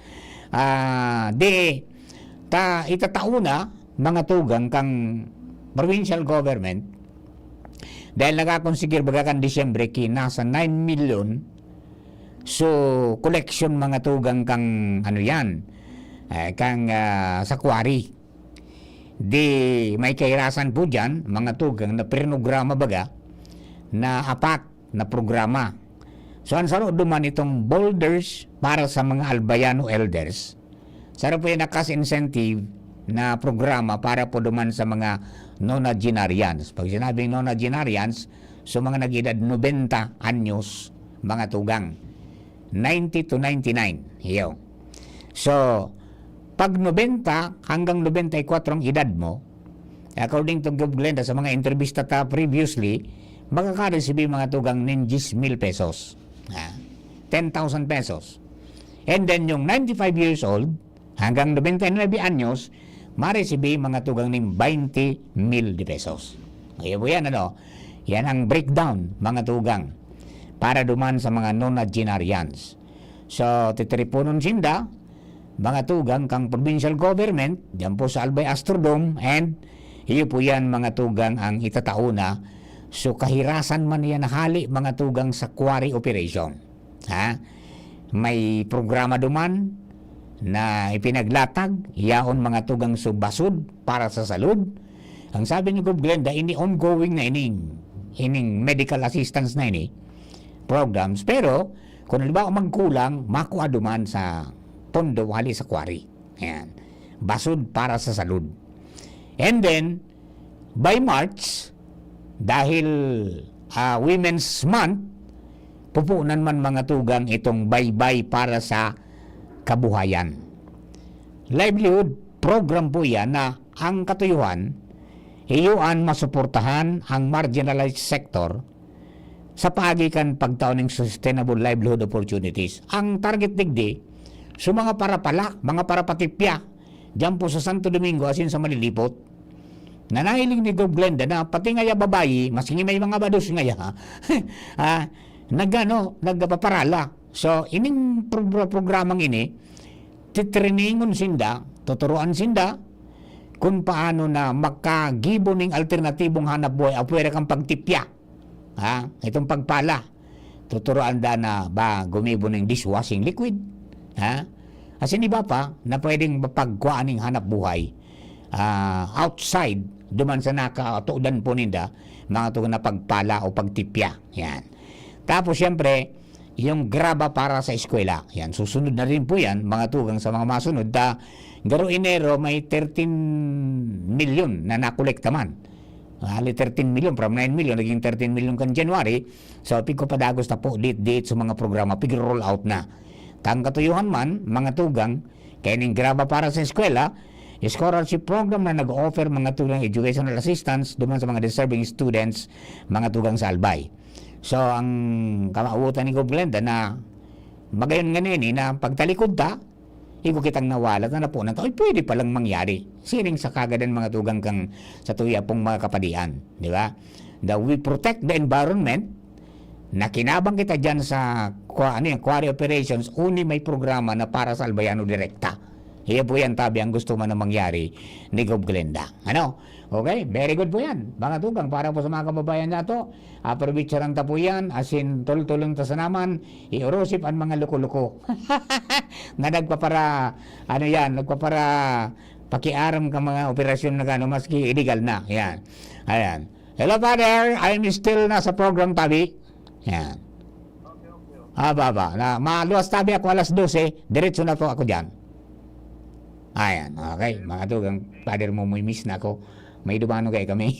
Ah, di, ta, itatao na, mga tugang kang provincial government, dahil nagkakonsigir baga kan Disyembre ki nasa nine million. So, collection, mga tugang, kang, ano yan, eh, kang, ah, sa quarry. Di may kahirasan po diyan, mga tugang, na prinograma baga, na apat na programa. So, ang saro duman itong boulders para sa mga Albayano elders. Saro po yung nakas incentive na programa para po duman sa mga nonagenarians. Pag sinabing nonagenarians, so mga nag-edad nobenta anyos, mga tugang. Ninety to ninety-nine. Iyo. So, pag nobenta hanggang nobenta y kwatro ang edad mo, according to Gov Glenda, sa mga entrevista ta previously, makaka-receive mga tugang nin diyes mil pesos. Ah, ten thousand pesos. And then, yung ninety-five years old, hanggang nobenta y nuebe anyos, ma-receive mga tugang nin baynte mil de pesos. Kaya po yan, ano? Yan ang breakdown, mga tugang, para duman sa mga nonagenarians. So, titiriponon sinda, mga tugang kang provincial government, diyan po sa Albay Astrodome, and iyo po yan, mga tugang, ang itatao na. So, kahirasan man yan hali, mga tugang, sa quarry operation. Ha? May programa duman na ipinaglatag, yaon, mga tugang, so basod para sa salud. Ang sabi ni Gov Glenda, ini ongoing na ining, ining medical assistance na ini, programs. Pero, kung halimbawa magkulang, makua duman sa pondo hali sa quarry. Ayan. Basod para sa salud. And then, by March, dahil, ah, Women's Month, pupunan man, mga tugang, itong baybay para sa kabuhayan. Livelihood program po yan na ang katuyuhan, iyo an masuportahan ang marginalized sector sa paagi kan pagtao ning sustainable livelihood opportunities. Ang target digdi, so mga parapala, mga parapatipya, diyan po sa Santo Domingo, asin sa Malilipot. Na nahiling ni Gov Glenda na pati ngaya babayi, maski may mga bados ngaya, ah, nagano, nagpaparala. So, ining pro-, programang ini, titriningon sinda, tuturuan sinda kung paano na makagibo ning alternatibong hanap buhay, apwera kan pagtipya. Ha? Itong pagpala. Tuturuan da na ba gumibo ning dishwashing liquid? Ha? Asin iba pa na pwedeng mapagkuhaan ning hanap buhay, ah, outside, duman sa nakatudan po ninda, mga tugang na pagpala o pagtipya. Yan. Tapos, siyempre, yung graba para sa eskwela. Yan, susunod na rin po yan, mga tugang sa mga masunod. Ta, garo Enero, may thirteen million na nakolekta man. Hali thirteen million, from nine million, naging thirteen million kan January. So, pigko padagos na po, dit, dit sa mga programa, pig-roll out na. Tang katuyohan man, mga tugang, kaya ning graba para sa eskwela, scholarship program na nag-offer mga tugang educational assistance duman sa mga deserving students, mga tugang sa Albay. So, ang kamautan ni Gob Glenda na magayon nga nini na pagtalikod ta, igo kitang nawala ta, napunan ta, "Uy, pwede palang mangyari." Siring sa kagadan mga tugang kang sa tuya pong mga kapadian, di ba? That we protect the environment, nakinabang kita dyan sa kwa-, ano yan, quarry operations, uni may programa na para sa Albayano direkta. Iya po yan, tabi, ang gusto man na mangyari ni Gob Glenda. Ano? Okay, very good po yan. Mga tugang, para po sa mga kababayan nato, aprovechar ta po yan, asin tultulon ta sa naman, iorosip an mga loko-loko na nagpapara, ano yan, nagpapara pakiaram ka mga operasyon na gano, maski illegal na. Yan. Ayan. "Hello, Father. I'm still nasa program, tabi." Yan. Aba, aba. Na, maluwas tabi ako alas dose, diretso na po ako dyan. Ayan, okay. Mga tugang, Father, mo, may miss na ako. May dumano kayo kami.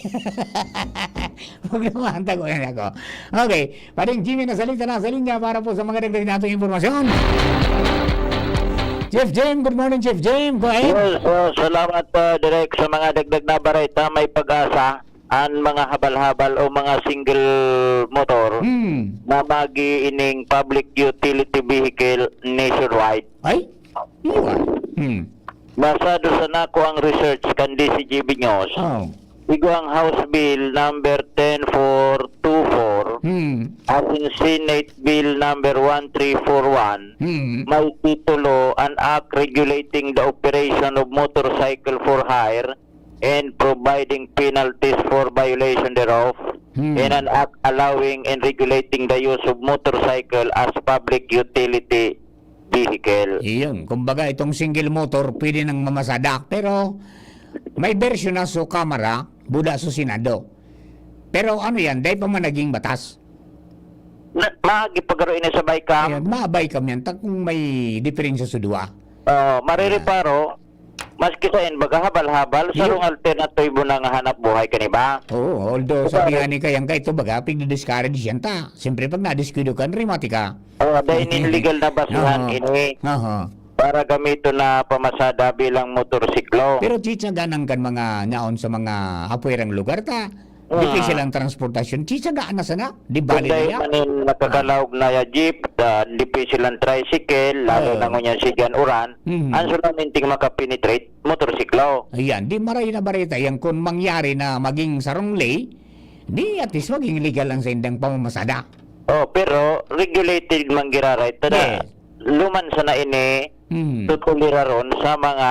Huwag naman, tago yan ako. Okay, Padre Jimmy, nasalita na sa linya para po sa mga dagdag nating impormasyon. Chief Jim, good morning, Chief Jim. Go ahead. Yes, uh, salamat, uh, Direk, sa mga dagdag na bareta. May pag-asa ang mga habal-habal o mga single motor Hmm. na magi ining public utility vehicle nationwide. Ay? Iyo, ah. Hmm. Basado sa nako ang research kan D C G B News, Oh. Igo ang House Bill number ten four two four Hmm. asin Senate Bill number one three four one, Hmm. may titulo, "An Act Regulating the Operation of Motorcycle for Hire and Providing Penalties for Violation thereof, Hmm. and an Act Allowing and Regulating the Use of Motorcycle as Public Utility Vehicle." Iyon. Kumbaga, itong single motor, pwede nang mamasada. Pero may bersyon na sa Kamara, buda sa Senado. Pero ano yan, dai pa man naging batas. Na, maagi pa garo ini sa BICAM? Ayan, ma-BICAM yan, ta kung may diferensya sa duwa. Oo, marireparo, maski sa in, baga habal-habal, Iyo. sarong alternatibo na nga hanap buhay kani ba? Oo, although Ito, sabihan ni Kayang ka ito, baga, pigdi-discourage yan ta. Siyempre, pag nadiskuido ka, rimati ka. Oh, dahil nin legal na basihan Aha. ini Aha. para gamiton na pamasada bilang motorsiklo. Pero chicha ganang kan mga naon sa mga apwerang lugar ta, Oo. difícil ang transportasyon. Chicha gaan na sana, di bali Kung na dahil yan. manin nakakalaog na ya jeep, ah, difícil ang tricycle, lalo Oo. na ngunyan si Jan Uran, Mhm. ang solamente makapenetrate, motorsiklo. Ayan, di maray na bareta yan kung mangyari na maging sarong lay, di at least maging legal ang saindang pamamasada. Oh, pero regulated man giraray. Tada, Yes. luman sana ini Hmm. tutuliraron sa mga,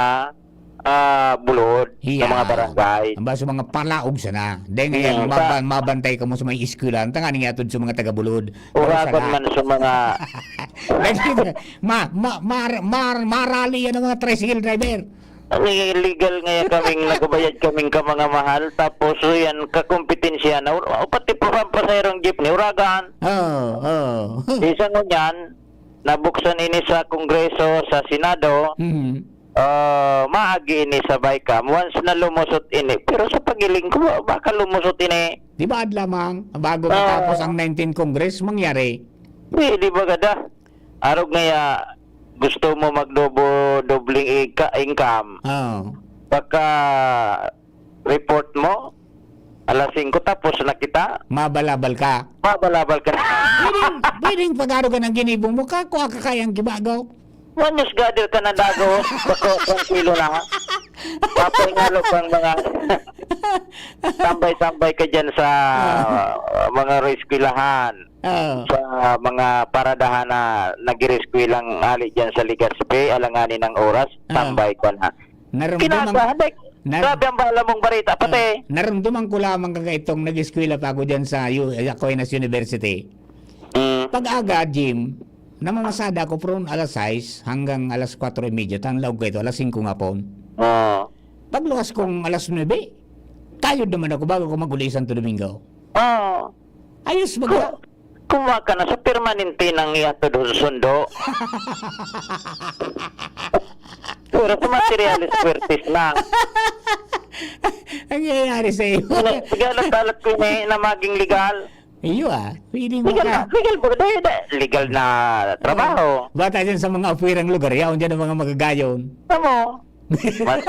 ah, bulod, sa Yan. mga barangay. Ang ba sa mga palaog sana. Dahil ngayon, Hmm, sa maban-, mabantay ka mo sa mga eskwela. Ang tanganing atod sa mga taga-bulod. Uragon Pero sana man sa mga Dahil ma-, ma-, mar-, mar-, marali yan ang mga tricycle driver. Ang illegal ngayon kaming nagbabayad kaming ka mga mahal. Tapos, yan, kakompetensya na. Ur-, pati pa, pa, pa sa irong jeepney, uragan. Oo, oo. Isa ngunyan, nabuksan ini sa Kongreso, sa Senado, Mhm. ah, maagi ini sa BICAM. Once na lumusot ini, pero sa pagiling ko, ba-, baka lumusot ini. Di ba, ad lamang, bago Ah. matapos ang nineteenth Congress, mangyari? Di, di ba gada? Arog ngaya, gusto mo magdobo-, dobling inka-, income? Oo. Baka report mo, alas singko, tapos na kita. Mabalabal ka. Mabalabal ka. Pwedeng, pwedeng pag-arogan ang ginibo mo, ka, kuha ka kayang gibagaw. Manyos gader ka na dago, bako, tranquilo na. Papay nga lo pang mga tambay-tambay ka dyan sa, Ah. uh, mga eskwelahan. Oo. Sa mga paradahan na nag-iireskwela hali diyan sa Legazpi, alanganin ang oras, Ah. tambay ko na. Naramdaman Kinakabahan, like, naram- grabe ang bala mong barita, pati. Ah, naramdaman ko lamang kagaitong nag-eskwela pa ako diyan sa U-, Aquinas University. Mm. Pag-aga, Jim, namamasada ako from alas sais hanggang alas kwatro y media, tan laog ko ito, alas singko nga pon. Oo. Pagluwas kong alas nuebe, kayod naman ako bago ako mag-uli Santo Domingo. Oo. Ayos baga. Ku-, kumuha ka na sa permanente nang ihatod sa sundo. Pero sa materyales, puwertes na. Ang nangyayari sa iyo. Wala, sige, alat-alat ko ini na maging legal. Iyo, ah. Feeling mo Legal ka. na, legal ba? Dahil, dahil legal na trabaho. Bata dyan sa mga apwirang lugar, yaon dyan ang mga magagayon. Tamo. Mas, mas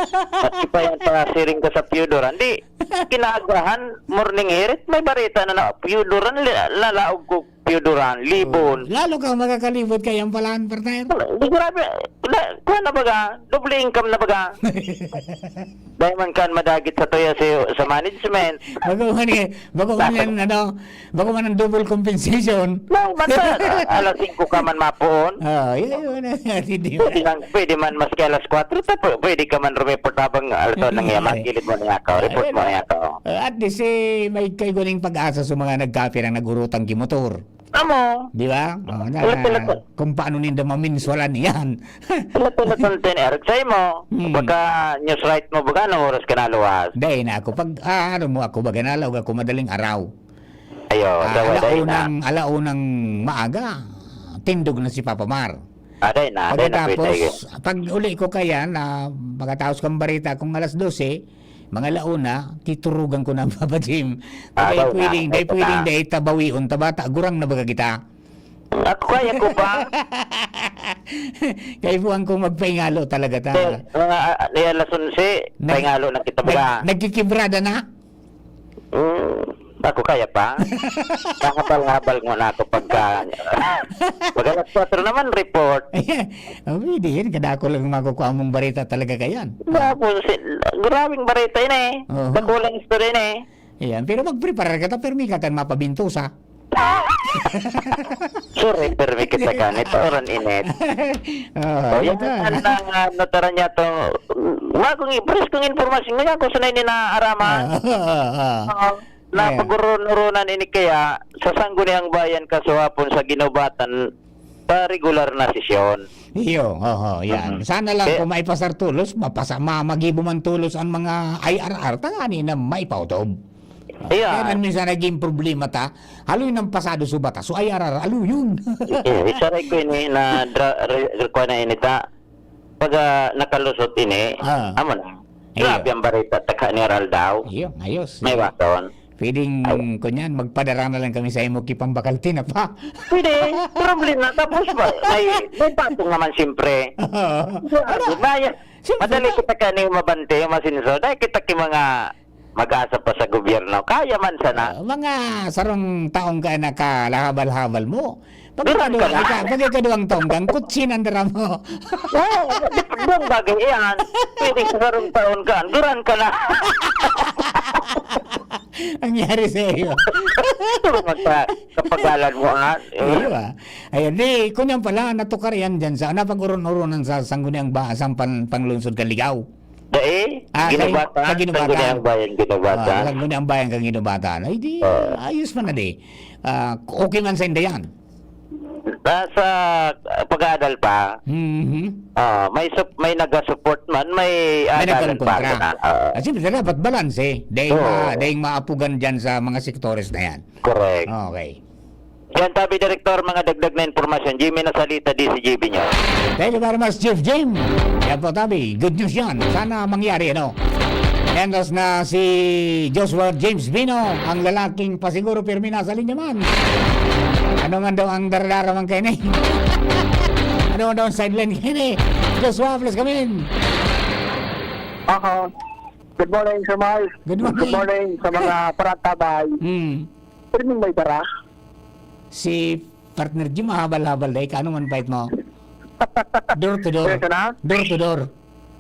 pa yan pa siring ka sa piyudoran. Di, kinagahan, morning hirit, may barita na na piyudoran, li-, lalaog ko piyudoran, libon. Oh, lalo kang makakalibot kay ang palaan, partner. Di, grabe. Na, kuha na baga, doble income na baga. Dahil man kan madagit sa tuya si, sa management. Bago man eh, bago man yan, ano, bago man ang double compensation. No, basta, alas singko ka man mapoon. Ah, yun, yun, yun, hindi mo. Pwede lang, pwede man maski alas kwatro, ta-, pw-, pwede ka man rumipot habang alas Ay, nang ay. magkilid mo na yakaw, report mo na yakaw. Ah, at least, eh, may kaiguning pag-asa sa mga nagkapirang nag-urutang ki motor. Amo. Di ba? Oh, na, Wala, wala, wala. kung paano ninda maminswalan yan. Wala, wala, wala, wala, Eric. Sa'yo mo, Hmm. baka news right mo, baka anong oras ka naluwas? Dahil na ako, pag, ah, ano mo ako, baga nalaog ako madaling araw. Ayo, Ah, sa wala na. alaunang, alaunang maaga, tindog na si Papa Mar. Ah, dahil na, dahil na, Pagkatapos, pwede. pag uli ko kaya, na pagkatapos kong barita kung alas dose, mga alauna, titurugan ko na ang Papa Jim. Ah, Dahil daw na, pwedeng, dahil ito pwedeng, na. dahil tabawion, tabata, gurang na baga kita. Ako kaya ko pa. Kaipuhan kong magpaingalo talaga ta. Dahil mga, ah, ni alas onse, Nag-, paingalo na kita nag-, baga. nagkikibrada na? Mm, ako kaya pa. Nahabal-habal mo na ako pagka, pag alas kwatro naman, report. Oh, pwede yun. Kadako lang makukuha mong barita talaga kayan. Tapos, si-, grabing barita yun eh. Oo. Dakulang istorya yun eh. Ayan, pero magpreparar ka ta, pero may ka kan mapabintusa. Sorry, pero may kita ka. Nito, oran init. Oo, Oh, yan ito. ang, ang, ah, nataran niya to. Bagong i-, preskong impormasyon. Ngayon, kung sanay ni na Arama, Ah, ah, ah, ah. Oo, na Ayan. pag-uron-uronan ini kaya, sa Sangguniang Bayan, kasuhapon sa Ginubatan, sa regular na sesyon. Iyo, oho, yan. Mm. Sana lang Eh, kung maipasar tolos, mapasa-, ma-, magibo man tolos ang mga I R R, tangani na maipaotob. Ayan. Kaya man minsan naging problema ta, haloy nang pasado sa batas. So, I R R, alo yun. Eh, isaray ko ini na dra-, re-, re-, kuha na ini ta. Pag, ah, nakalusot ini, Ah. amo na. Iyo. Grabe ang barita, taka ni Aral daw. Iyo, ayos. May waton. Pwedeng, Ay. kunyan, magpadara na lang kami sa imo ki pambakal tinapa. Pwede, problema. Tapos ba, may, may patong naman siyempre. Oo. Ano? May, Siyempre madali na. kita kani mabante, masinso. Dahil kita ki mga mag-asa pa sa gobyerno. Kaya man sana. Ah, mga sarong taong ka nakalahabal-habal mo. Pag Duran ka ikaduwa, na. ika-, pag ikaduwang tonggang, kutsin ang dara mo. Oo, di, doon bagay yan. Pwede sa sarong taon ka, duran ka na. Ang nangyari sa iyo. Ito naman sa kapagalan mo, ha? Iyo, ah. Ayan, di, kunyan pala, natukar yan dyan sa, napag-uron-uronan sa Sangguniang Ba-, sa pan-, Panglungsod kan Ligao. Dai, Ah, sa Ginubatan, sa Ginubatan. Sangguniang Bayan, Ginubatan. Ah, Sangguniang Bayan kan Ginubatan. Ay, di, Ah. ayos man na di. Ah, okay man sa inda yan. Nasa, ah, pag-aadal pa. Mhm. Ah, may sup-, may naga-support man, may May aadalan pa, nagkongkontra. ganun. Ah. Ah, siyempre, dapat balance, eh. Dahil Oo. ma-, dahil maapugan dyan sa mga sektores na yan. Correct. Okay. Yan, tabi, Direktor, mga dagdag na impormasyon. Jimmy Nasalita, D C G B News. Thank you very much, Chief Jim. Yan po, tabi. Good news yan. Sana mangyari, ano? Yan, tas na si Joshua James Bino, ang lalaking pasiguro pirmi nasa linya man. Ano man daw ang daradara man kayo ni? Ano man daw ang sideline kayo ni? Joshua, please come in. Aha. Good morning, Sir Mark. Good morning. Good morning sa mga paratabay. Hmm. Pirming may dara. Si Partner Jim, mahabal-habal dai. Kano man pait mo? Door to door. Sir, sana? Door to door.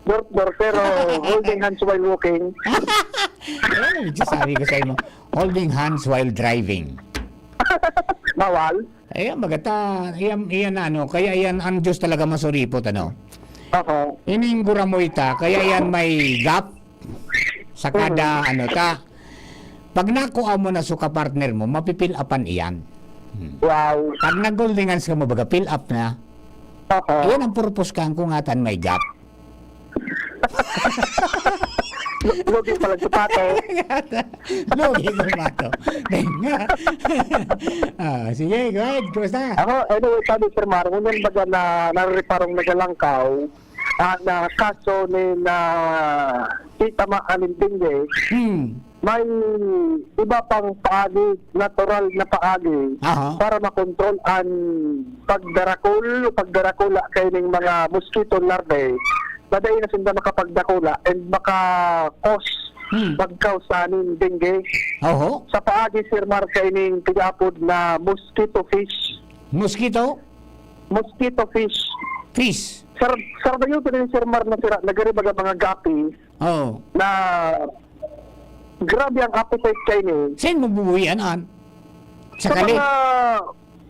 Door to door, pero holding hands while walking. Ay, sabi ko sa imo, holding hands while driving. Bawal? Ayan, magata, iyan, iyan na, ano, kaya iyan ang Diyos talaga masuripot, ano? Aha. Ining guramoy ta, kaya iyan may gap sa kada, Mhm. ano, ta. Pag nakuha mo na suka partner mo, mapi-fill upan iyan. Hmm. Wow. Pag nag-goldingans ka mo, baga, fill up na. Aha. Iyan ang purpose kan kung atan may gap. Lu-, lugi pala si Pato. Lugi si Pato. Dahil nga. Ah, sige, go ahead. Kumusta? Ako, anyway, sabi, Sir Mar, ngunyan baga na narireparong nagalangkaw, ah, na kaso ni na titama aning dengue, Hmm. may iba pang paagi, natural na paagi, Aha. para makontrol an pagdarakol o pagdarakula kaining mga mosquito larvae na dai na sinda makapagdakula and maka-cause, Hmm. mag-cause sa ning dengue. Oho. Sa paagi, Sir Mar, kaining tig-apod na mosquito fish. Mosquito? Mosquito fish. Fish. Sar-, sardayo pa rin, Sir Mar, na sira, nagari baga mga gapi Oo. na grabe ang appetite kaini. Saan mo bubuhian, an? Sa Sa kali? mga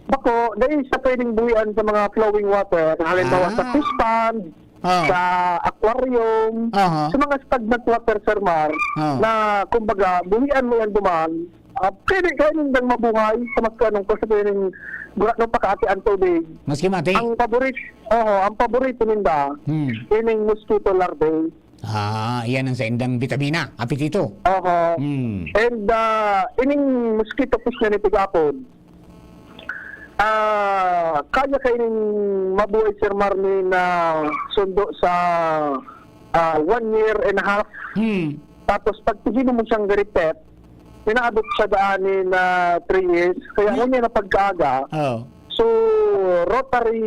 bako, dahil sa pwedeng buhian sa mga flowing water, halimbawa sa Ah. fish pond, Ah. sa aquarium, Aha. sa mga stagnant water, Sir Mar, Ah. na, kumbaga, buhian mo yan duman, ah, pwede, kaya nindang mabuhay sa mas kanong, kasi pwedeng gura-, nung pakaati ang tubig. Maski mati? Ang paborit-, oho, ang paborito ninda, Hmm. ining mosquito larvae. Ah, iyan ang saindang bitamina, apetito. Oho. Hmm. And, ah, ining mosquito fish na ni tig-apod, ah, kaya kaining mabuhay, Sir Mar, nin sundo sa, ah, one year and a half. Hmm. Tapos, pag tigin mo siyang very pet, pinaabot siya daan nin, ah, three years. Kaya Hmm. ngunyan na pagkaaga, Oh. so, Rotary,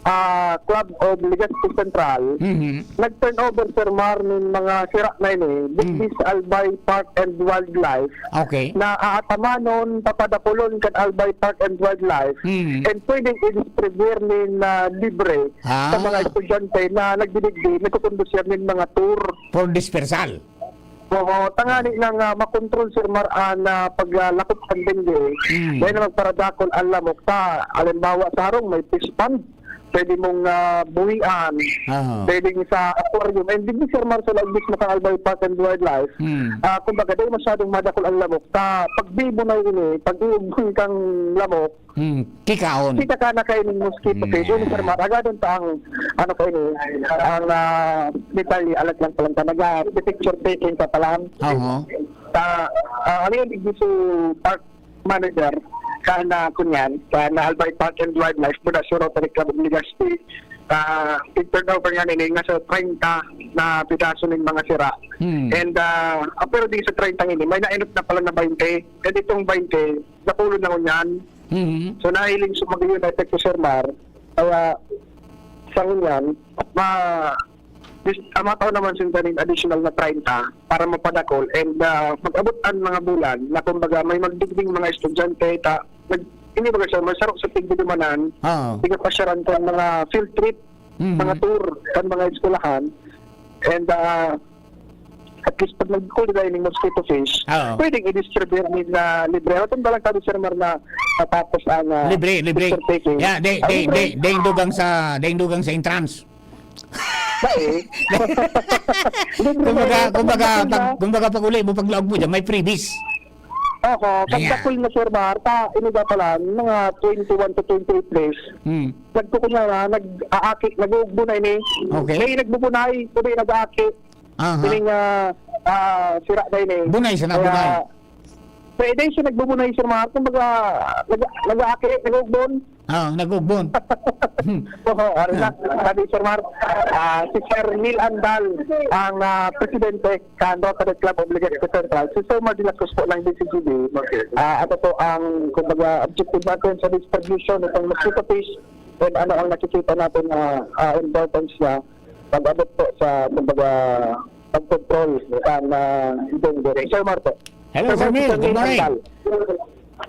ah, Club of Legazpi Central, Mhm. nag-turnover, Sir Mar, nin mga sira na ini, digdi Hmm. sa Albay Park and Wildlife, Okay. na aatamanon, papadakulon kan Albay Park and Wildlife, Hmm. and pwedeng i-distribute nin, ah, libre sa Ah. mga estudyante na nagdidigdi, nagkukondusyar nin mga tour. For dispersal? Oo, tangani nang, ah, makontrol, Sir Mar, an, ah, paglakop kan dengue. Mm. Dahil na magparadakol ang lamok ta. Halimbawa, sa harong may fish pond, pwede mong, ah, buhian. Aha. Pwedeng sa aquarium. And digdi, Sir Mar, sa laog mismo kan Albay Park and Wildlife, Mm. ah, kumbaga, dahil masyadong madakol ang lamok ta. Pag bibunay ini, pag iugbon kang lamok, Hmm, kikaon. Kita ka na kaining mosquito Hmm, fish. Yun, yeah. Sir Mar, agadon ta ang, ano kaini, ang, ah, detalye, alat lang palang talaga, picture taking ka palang. Oho. Ta, ah, ano yun, digdi sa park manager, ka na, kunyan, ka na Albay Park and Wildlife, muna sa Rotary Club of Legazpi, ah, pig-turnover nga nini, nga sa treinta na pidaso ning mga sira. Hmm. And, ah, ah, pero di sa treinta ini, may nainot na pala na baynte. Kaya ditong baynte, napulo na ngunyan. Mhm. So, nahiling sa mga yun na epekto, Sir Mar. Kaya, sa ngunyan, ma-, dis-, ah, matao naman sinda nin additional na treinta para mapadakol. And, ah, mag-abot ang mga bulan na, kumbaga, may magdigding mga estudyante, ta-, nag-, hindi ba, Sir Mar, sarong sa tigdudumanan, Oo. tigapasyaran kan mga field trip, Mhm. mga tour, kan mga eskwelahan. And, ah, at least pag nagkuli tayo ng mosquito fish, Oo. pwedeng i-distribute nila libre. Atong balang sabi, Sir Mar, na matapos ang, ah, Libre, libre. picture taking. Yeah, de, Ah, de, libre. de, daing dugang sa, daing dugang sa entrance. Ba eh? Libre Kumbaga, na yun. kumbaga, Pag pag, na. kumbaga, pag uli mo, pag laog mo dyan, may freebies. Oho, Ayan. pagkapul na, Sir Mar, ta, iniba pala, mga twenty-one to twenty-eight days. Hmm. Nagkukunya na, nag-aaki, nag-uugbo na ini. Okay. May nagbubunay, kundi nag-aaki. Aha. Sining, ah, ah, sira na ini. Bunay siya na, Kaya, bunay. pwede siya nagbubunay, Sir Mar. Kumbaga, nag-, nag-aaki, nag-ugbon. Ah, nag-ugbon. Oo, ano na, Ah. sabi, Sir Mar, ah, si Sir Neil Andal, ang, ah, presidente kan Rotary Club of Legazpi Central. Si Sir Mar de la Cruz po ng D C G B. Okay. Ah, ano po ang, kumbaga, objective natin sa distribution nitong mosquito fish? And ano ang nakikita natin na, ah, importance niya pag-abot po sa, kumbaga, pag-control ng, ah, dengue. Sir Mar po. Hello, Sir Sir Mar, Neil. Sir Good Neil morning. Andal.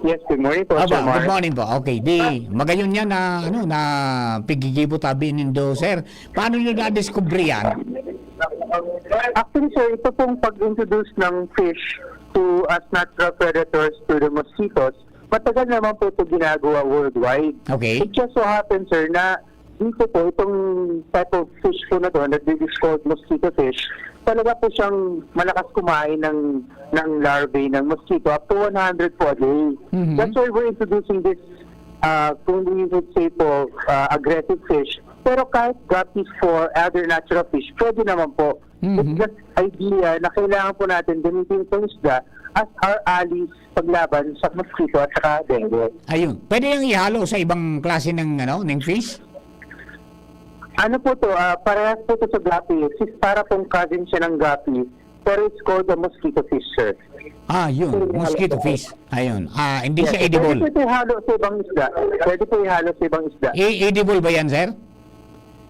Yes, good morning po, Aba, Sir Mar. good morning po. Okay, di, magayon yan na, ano, na pigigibo tabi nindo, sir. Paano nyo nadiskubre yan? Actually, sir, ito pong pag-introduce ng fish to, as natural predators to the mosquitoes, Matagal naman po ito ginagawa worldwide. Okay. It just so happens, sir, na dito po, itong type of fish po na to, na this is called mosquito fish, talaga po siyang malakas kumain ng, ng larvae ng mosquito, up to one hundred po a day. Mhm. That's why we're introducing this, uh, kung we would say po, uh, aggressive fish. Pero kahit guppies po or other natural fish, pwede naman po. Mhm. It's just idea na kailangan po natin gamitin itong isda as our allies paglaban sa mosquito at saka dengue. Ayun. Pwede yung ihalo sa ibang klase ng, ano, ng fish? Ano po to? Ah, parehas po to sa guppy. Sis, para pong cousin siya ng guppy. Pero it's called a mosquito fish, sir. Ah, yun. Mosquito fish. Ayun. Ah, hindi Yes, siya sir. Pwede edible. po ito ihalo sa ibang isda. Pwede po ihalo sa ibang isda. I- edible ba yan, sir?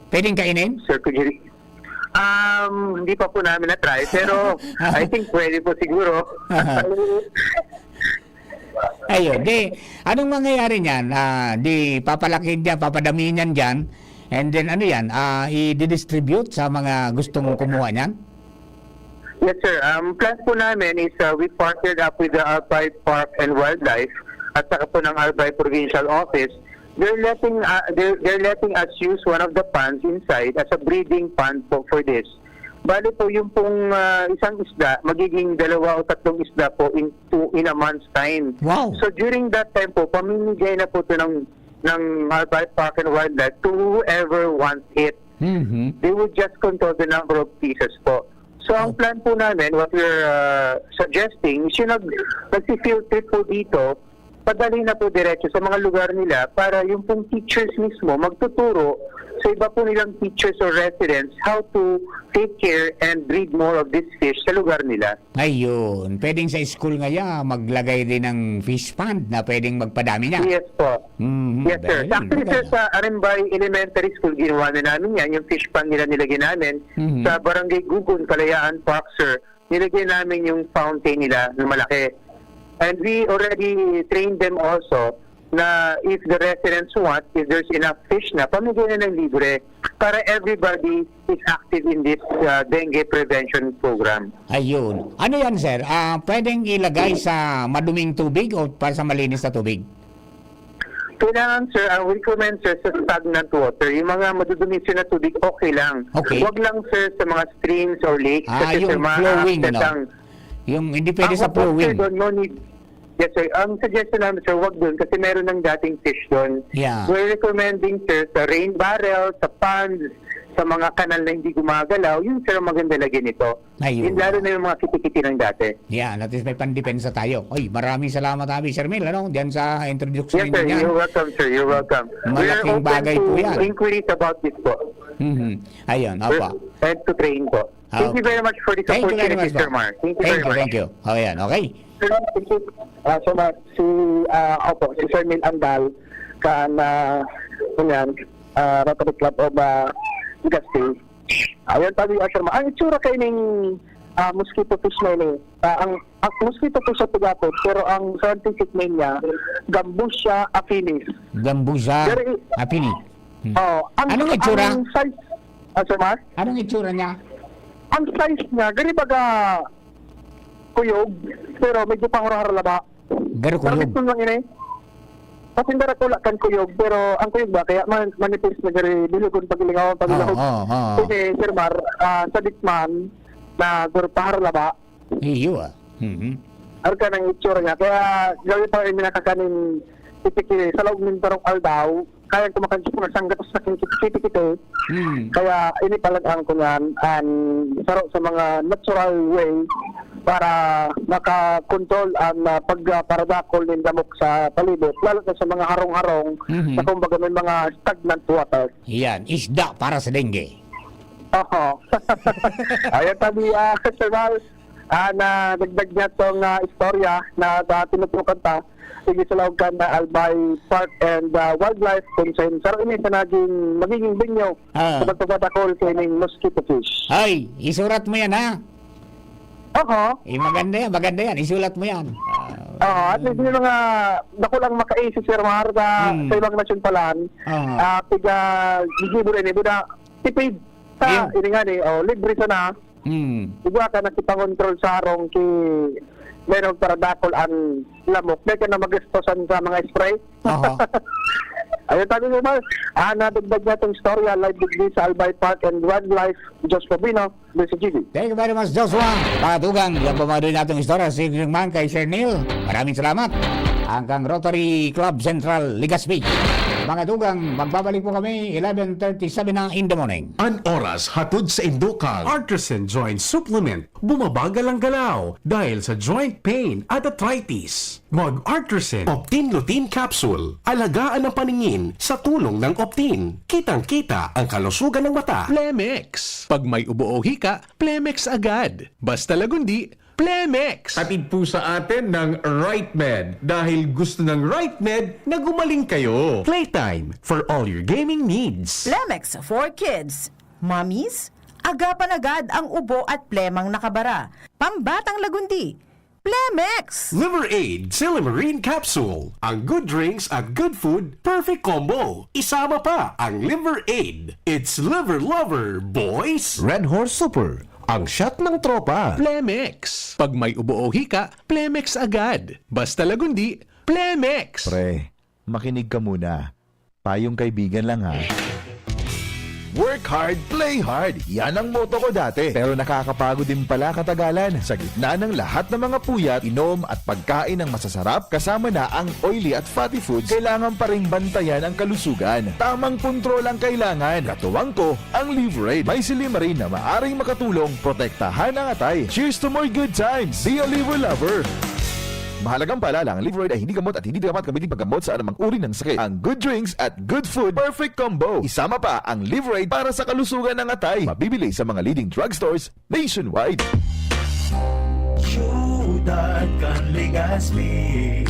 Pwedeng kainin? Sir, could you re- Um, hindi pa po namin na-try, pero I think pwede po siguro. Ayun, di, anong mangyayari niyan? Ah, di papalaki niya, papadami niyan diyan, and then ano yan, ah, i-distribute sa mga gustong kumuha niyan? Yes, sir. Ang plan po namin is, uh, we partnered up with the Albay Park and Wildlife at saka po ng Albay Provincial Office. They're letting, uh, they're, they're letting us use one of the ponds inside as a breeding pond po for this. Bali po, yung pong, ah, isang isda, magiging dalawa o tatlong isda po in two, in a month's time. Wow. So, during that time po, pamimigay na po ito ng, ng Albay Park and Wildlife to whoever wants it. Mhm. They would just control the number of pieces po. So, ang Oh. plan po namin, what we're, ah, suggesting, is yung nag-, nagsi-field trip po dito, padali na po diretso sa mga lugar nila para yung pong teachers mismo magtuturo sa iba po nilang teachers or residents how to take care and breed more of this fish sa lugar nila. Ayun. Pwedeng sa school ngaya, maglagay din ng fish pond na pwedeng magpadami niya. Yes po. Mhm, Yes, sir. very Actually, sir, maganda. sa Arimbay Elementary School, ginawa na namin yan. Yung fish pond nila nilagay namin Mhm. sa Barangay Gugon, Kalayaan Park, sir. Nilagay namin yung fountain nila na malaki. And we already trained them also na if the residents want, if there's enough fish na, pamigay na ng libre para everybody is active in this, uh, dengue prevention program. Ayun. Ano yan, sir? Ah, pwedeng ilagay sa maduming tubig o pa sa malinis na tubig? Kailangan, sir, ang recommend, sir, sa stagnant water. Yung mga madudumi, sir, na tubig, okay lang. Okay. Wag lang, sir, sa mga streams or lakes. Ah, Kasi, yung sir, ma-, flowing, ano? ang Yung hindi pwede Ako sa po, sir, flowing. doon, no need. Yes, sir. Ang suggestion namin, sir, wag doon kasi meron ng dating fish doon. Yeah. We're recommending, sir, sa rain barrel, sa ponds, sa mga kanal na hindi gumagalaw, yun, sir, ang maganda lagyan nito. Ayun. Yun, lalo na yung mga kitikiti ng dati. Yan, at least may pandepensa tayo. Oy, maraming salamat, Abi Shermil, ano, diyan sa introduction Yes, sir. ninyo yan. You're welcome, sir. You're welcome. Malaking We're open bagay to po yan. inquiries about this po. Mhm. Ayun, We're opo. open to train po. Ah, Thank you okay. very much for this Thank you very opportunity, much, Sir po. Mar. Thank you Thank very you, much. thank you. Oh, yan, okay. Sir, thank you. Ah, so, ma-, si, ah, opo, si Sir Mil Andal, kan, ah, ano yan, ah, Rotary Club of, ah, Legazpi. Ayan, tabi, ah, Sir Ma-, ang itsura kay ning, ah, mosquito fish na ini, ah, ang, ang mosquito fish sa Tugatod, pero ang scientific name niya, Gambusia affinis. Gambusia Pero i- affinis. Hmm. Oh, ang, Anong itsura? ang size, ah, Sir Mar? Anong itsura niya? Ang size niya, gani baga kuyog, pero medyo pahura-hura laba. Garo Pero kuyog. gusto lang ini. Kasi dara ko kan kuyog, pero ang kuyog ba, kaya man, manipis na gari, bilugon pag ilingaw, pag Oo, ilahog. oo, oo. Ini, Sir Mar, ah, sa Dikman, na guro pahura-laba. Iyo, ah. Mhm. Arka ng itsura niya. Kaya, gawin pa rin nakakanin, tipiki, sa loob ng tarong aldaw, kayang kumakan sa mga sanggatos na kinikiti-kiti. Hmm. Kaya, ini talaga ang kunan, ang saro sa mga natural way para makakontrol ang, ah, pagparadakol ng lamok sa palibot, lalo na sa mga harong-harong Mhm. na kumbaga may mga stagnant water. Yan, isda para sa dengue. Oho. Ayan, tabi, ah, Sir Val, ah, na dagdag niya tong, ah, istorya na, ah, tinutukan ta. Sige, sa laog kan na Albay Park and, ah, Wildlife, kung sa saro ini sa naging, magiging venue Ah. sa pagpapadakol sa ining mosquito fish. Ay, isurat mo yan, ha? Oho. Eh, maganda yan, maganda yan. Isulat mo yan. Oo, at least may mga dakulang makaisi, Sir Mar, sa, Hmm. sa ibang nasyon pa lang. Oo. Ah, piga, gigibo rin, eh, buda, tipid sa Yung ini nga ni, oh, libre sana. Hmm. Igwa ka na si pangontrol sa harong ki, Pero para dakul ang lamok, di ka na magastos sa mga spray. Aha. Ayun, sabi ko, Mar, ah, nadagdag niya itong istorya, live digdi sa Albay Park and Wildlife, Joshua Bino, D C G B. Thank you very much, Joshua. Patugang, yan po mga doon natong istorya, si Green Man kay Sir Neil. Maraming salamat. Ang kang Rotary Club Central, Legazpi. Mga tugang, magbabalik po kami eleven thirty-seven na in the morning. An oras hatod sa indokang Artisan Joint Supplement. Bumabagal ang galaw dahil sa joint pain at arthritis. Mag Artresin Optin Lutein Capsule. Alagaan ang paningin sa tulong ng Optin. Kitang-kita ang kalusugan ng mata. Plemex. Pag may ubo o hika, Plemex agad. Basta Lagundi, Plemex. Hatid po sa atin ng Right Med dahil gusto ng Right Med na gumaling kayo. Playtime for all your gaming needs. Plemex for kids. Mommies, agapan agad ang ubo at plemang nakabara. Pambatang Lagundi, Plemex! Liver Aid Silymarin Capsule. Ang good drinks at good food, perfect combo. Isama pa ang Liver Aid. It's Liver Lover, boys! Red Horse Super, ang shot ng tropa. Plemex. Pag may ubo o hika, Plemex agad. Basta Lagundi, Plemex! Pre, makinig ka muna. Payong kaibigan lang, ha. Work hard, play hard. Yan ang motto ko dati. Pero nakakapagod din pala katagalan. Sa gitna ng lahat ng mga puyat, inom at pagkain ng masasarap, kasama na ang oily at fatty foods, kailangan pa ring bantayan ang kalusugan. Tamang kontrol ang kailangan. Katuwang ko, ang Liver Aid. May silymarin na maaring makatulong protektahan ang atay. Cheers to more good times! Be a Liver Lover! Mahalagang paalala, ang Liver Aid ay hindi gamot at hindi dapat gamitin paggamot sa anumang uri ng sakit. Ang good drinks at good food, perfect combo. Isama pa ang Liver Aid para sa kalusugan ng atay. Mabibili sa mga leading drugstores nationwide. Siyudad kan Legazpi,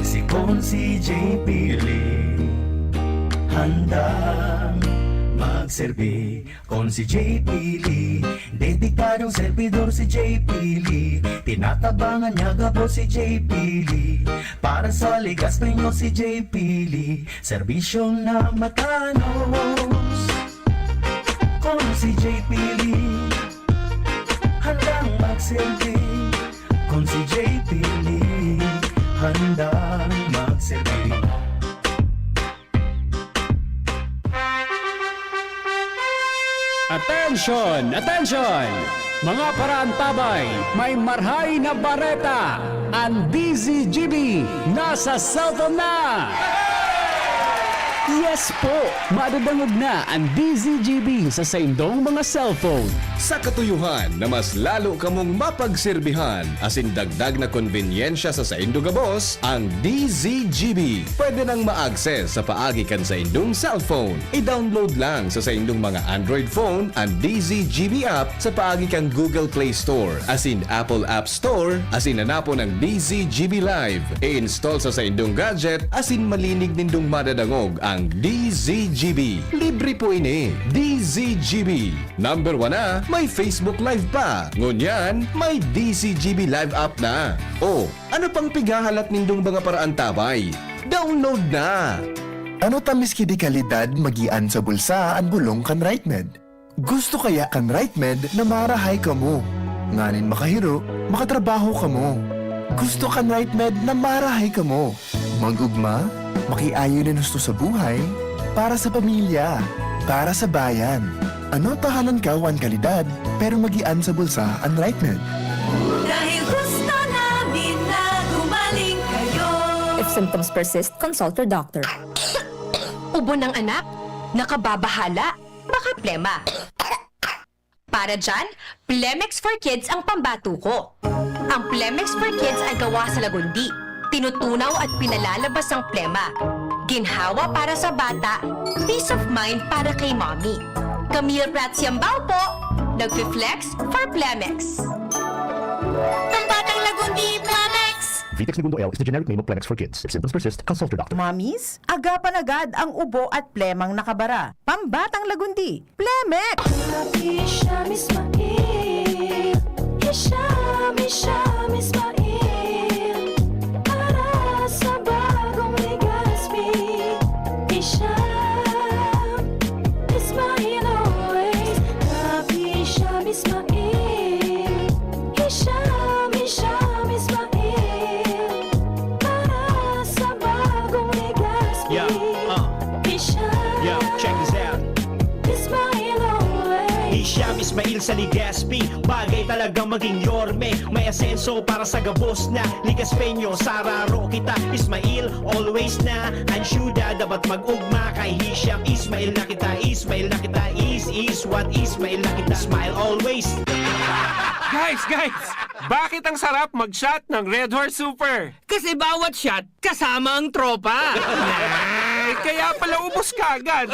si Consi J P Lee, handang magserbi. Consi J P Lee, dedikadong servidor si J P Lee. Tinatabangan niya gabos si J P Lee. Para sa Legazpeño si J P Lee, serbisyong na matanos. Consi J P Lee, handang magserbi. Consi J P Lee, handang magserbi. Attention! Attention! Mga paraantabay, may marhay na bareta! Ang D Z G B nasa cellphone na! Yes po! Madadangog na ang D Z G B sa saindong mga cellphone. Sa katuyohan na mas lalo kamong mapagserbihan, asin dagdag na konbenyensya sa saindo gabos, ang D Z G B pwede nang ma-access sa paagi kan saindong cellphone. I-download lang sa saindong mga Android phone an D Z G B app sa paagi kan Google Play Store asin Apple App Store, asin hanapon an D Z G B Live. I-install sa saindong gadget asin malinig nindong madadangog ang D Z G B. Libre po ini. D Z G B. Number one na, may Facebook Live pa. Ngunyan, may D Z G B Live app na. O, ano pang pighahalat nindong mga paraantabay? Download na! Ano ta miski di kalidad magian sa bulsa an bolong kan Right Med? Gusto kaya kan Right Med na marahay kamo? Nganing makahiro, makatrabaho kamo. Gusto kan Right Med na marahay kamo? Mag-ugma, makiayon nin husto sa buhay, para sa pamilya, para sa bayan. Ano ta halangkaw an kalidad, pero magian sa bulsa an Right Med? Dahil gusto namin na gumaling kayo. If symptoms persist, consult your doctor. Ubo ng anak? Nakababahala? Baka plema? Para dyan, Plemex for Kids ang pambatuko. Ang Plemex for Kids ay gawa sa lagundi. Tinutunaw at pinalalabas ang plema. Ginhawa para sa bata, peace of mind para kay mommy. Camille Prats Yambao po, nagfi-flex for Plemex. Pambatang lagundi, Plemex! Vitex Negundo L is the generic name of Plemex for Kids. If symptoms persist, consult your doctor. Mommies, agapan agad ang ubo at plemang nakabara. Pambatang lagundi, Plemex! Happy Hisham Ismail. Hisham, Hisham Ismail. Para sa bagong Legazpi. Hisham Ismail always. Happy Hisham Ismail. Hisham, Hisham Sa Legazpi, bagay talaga maging yorme. May asenso para sa gabos na Legaspeño. Sararo kita, Ismail, always na. Ansyuda, dapat mag-ugma. Kay Hisham, Ismail na kita, Ismail na kita. Is, is what, Ismail na kita. Smile always. Guys, guys! Bakit ang sarap mag-shot ng Red Horse Super? Kasi bawat shot, kasama ang tropa. Eh, kaya pala ubos ka agad.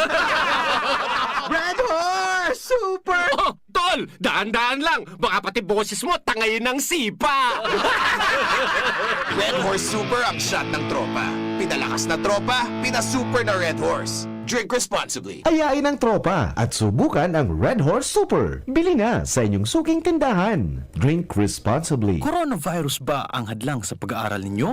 Red Horse Super! Oh, tol, daan-daan lang. Baka pati boses mo, tangay ng sipa. Red Horse Super ang shot ng tropa. Pinalakas na tropa, pinasuper na Red Horse. Drink responsibly. Ayain ang tropa at subukan ang Red Horse Super. Bili na sa inyong suking tindahan. Drink responsibly. Coronavirus ba ang hadlang sa pag-aaral ninyo?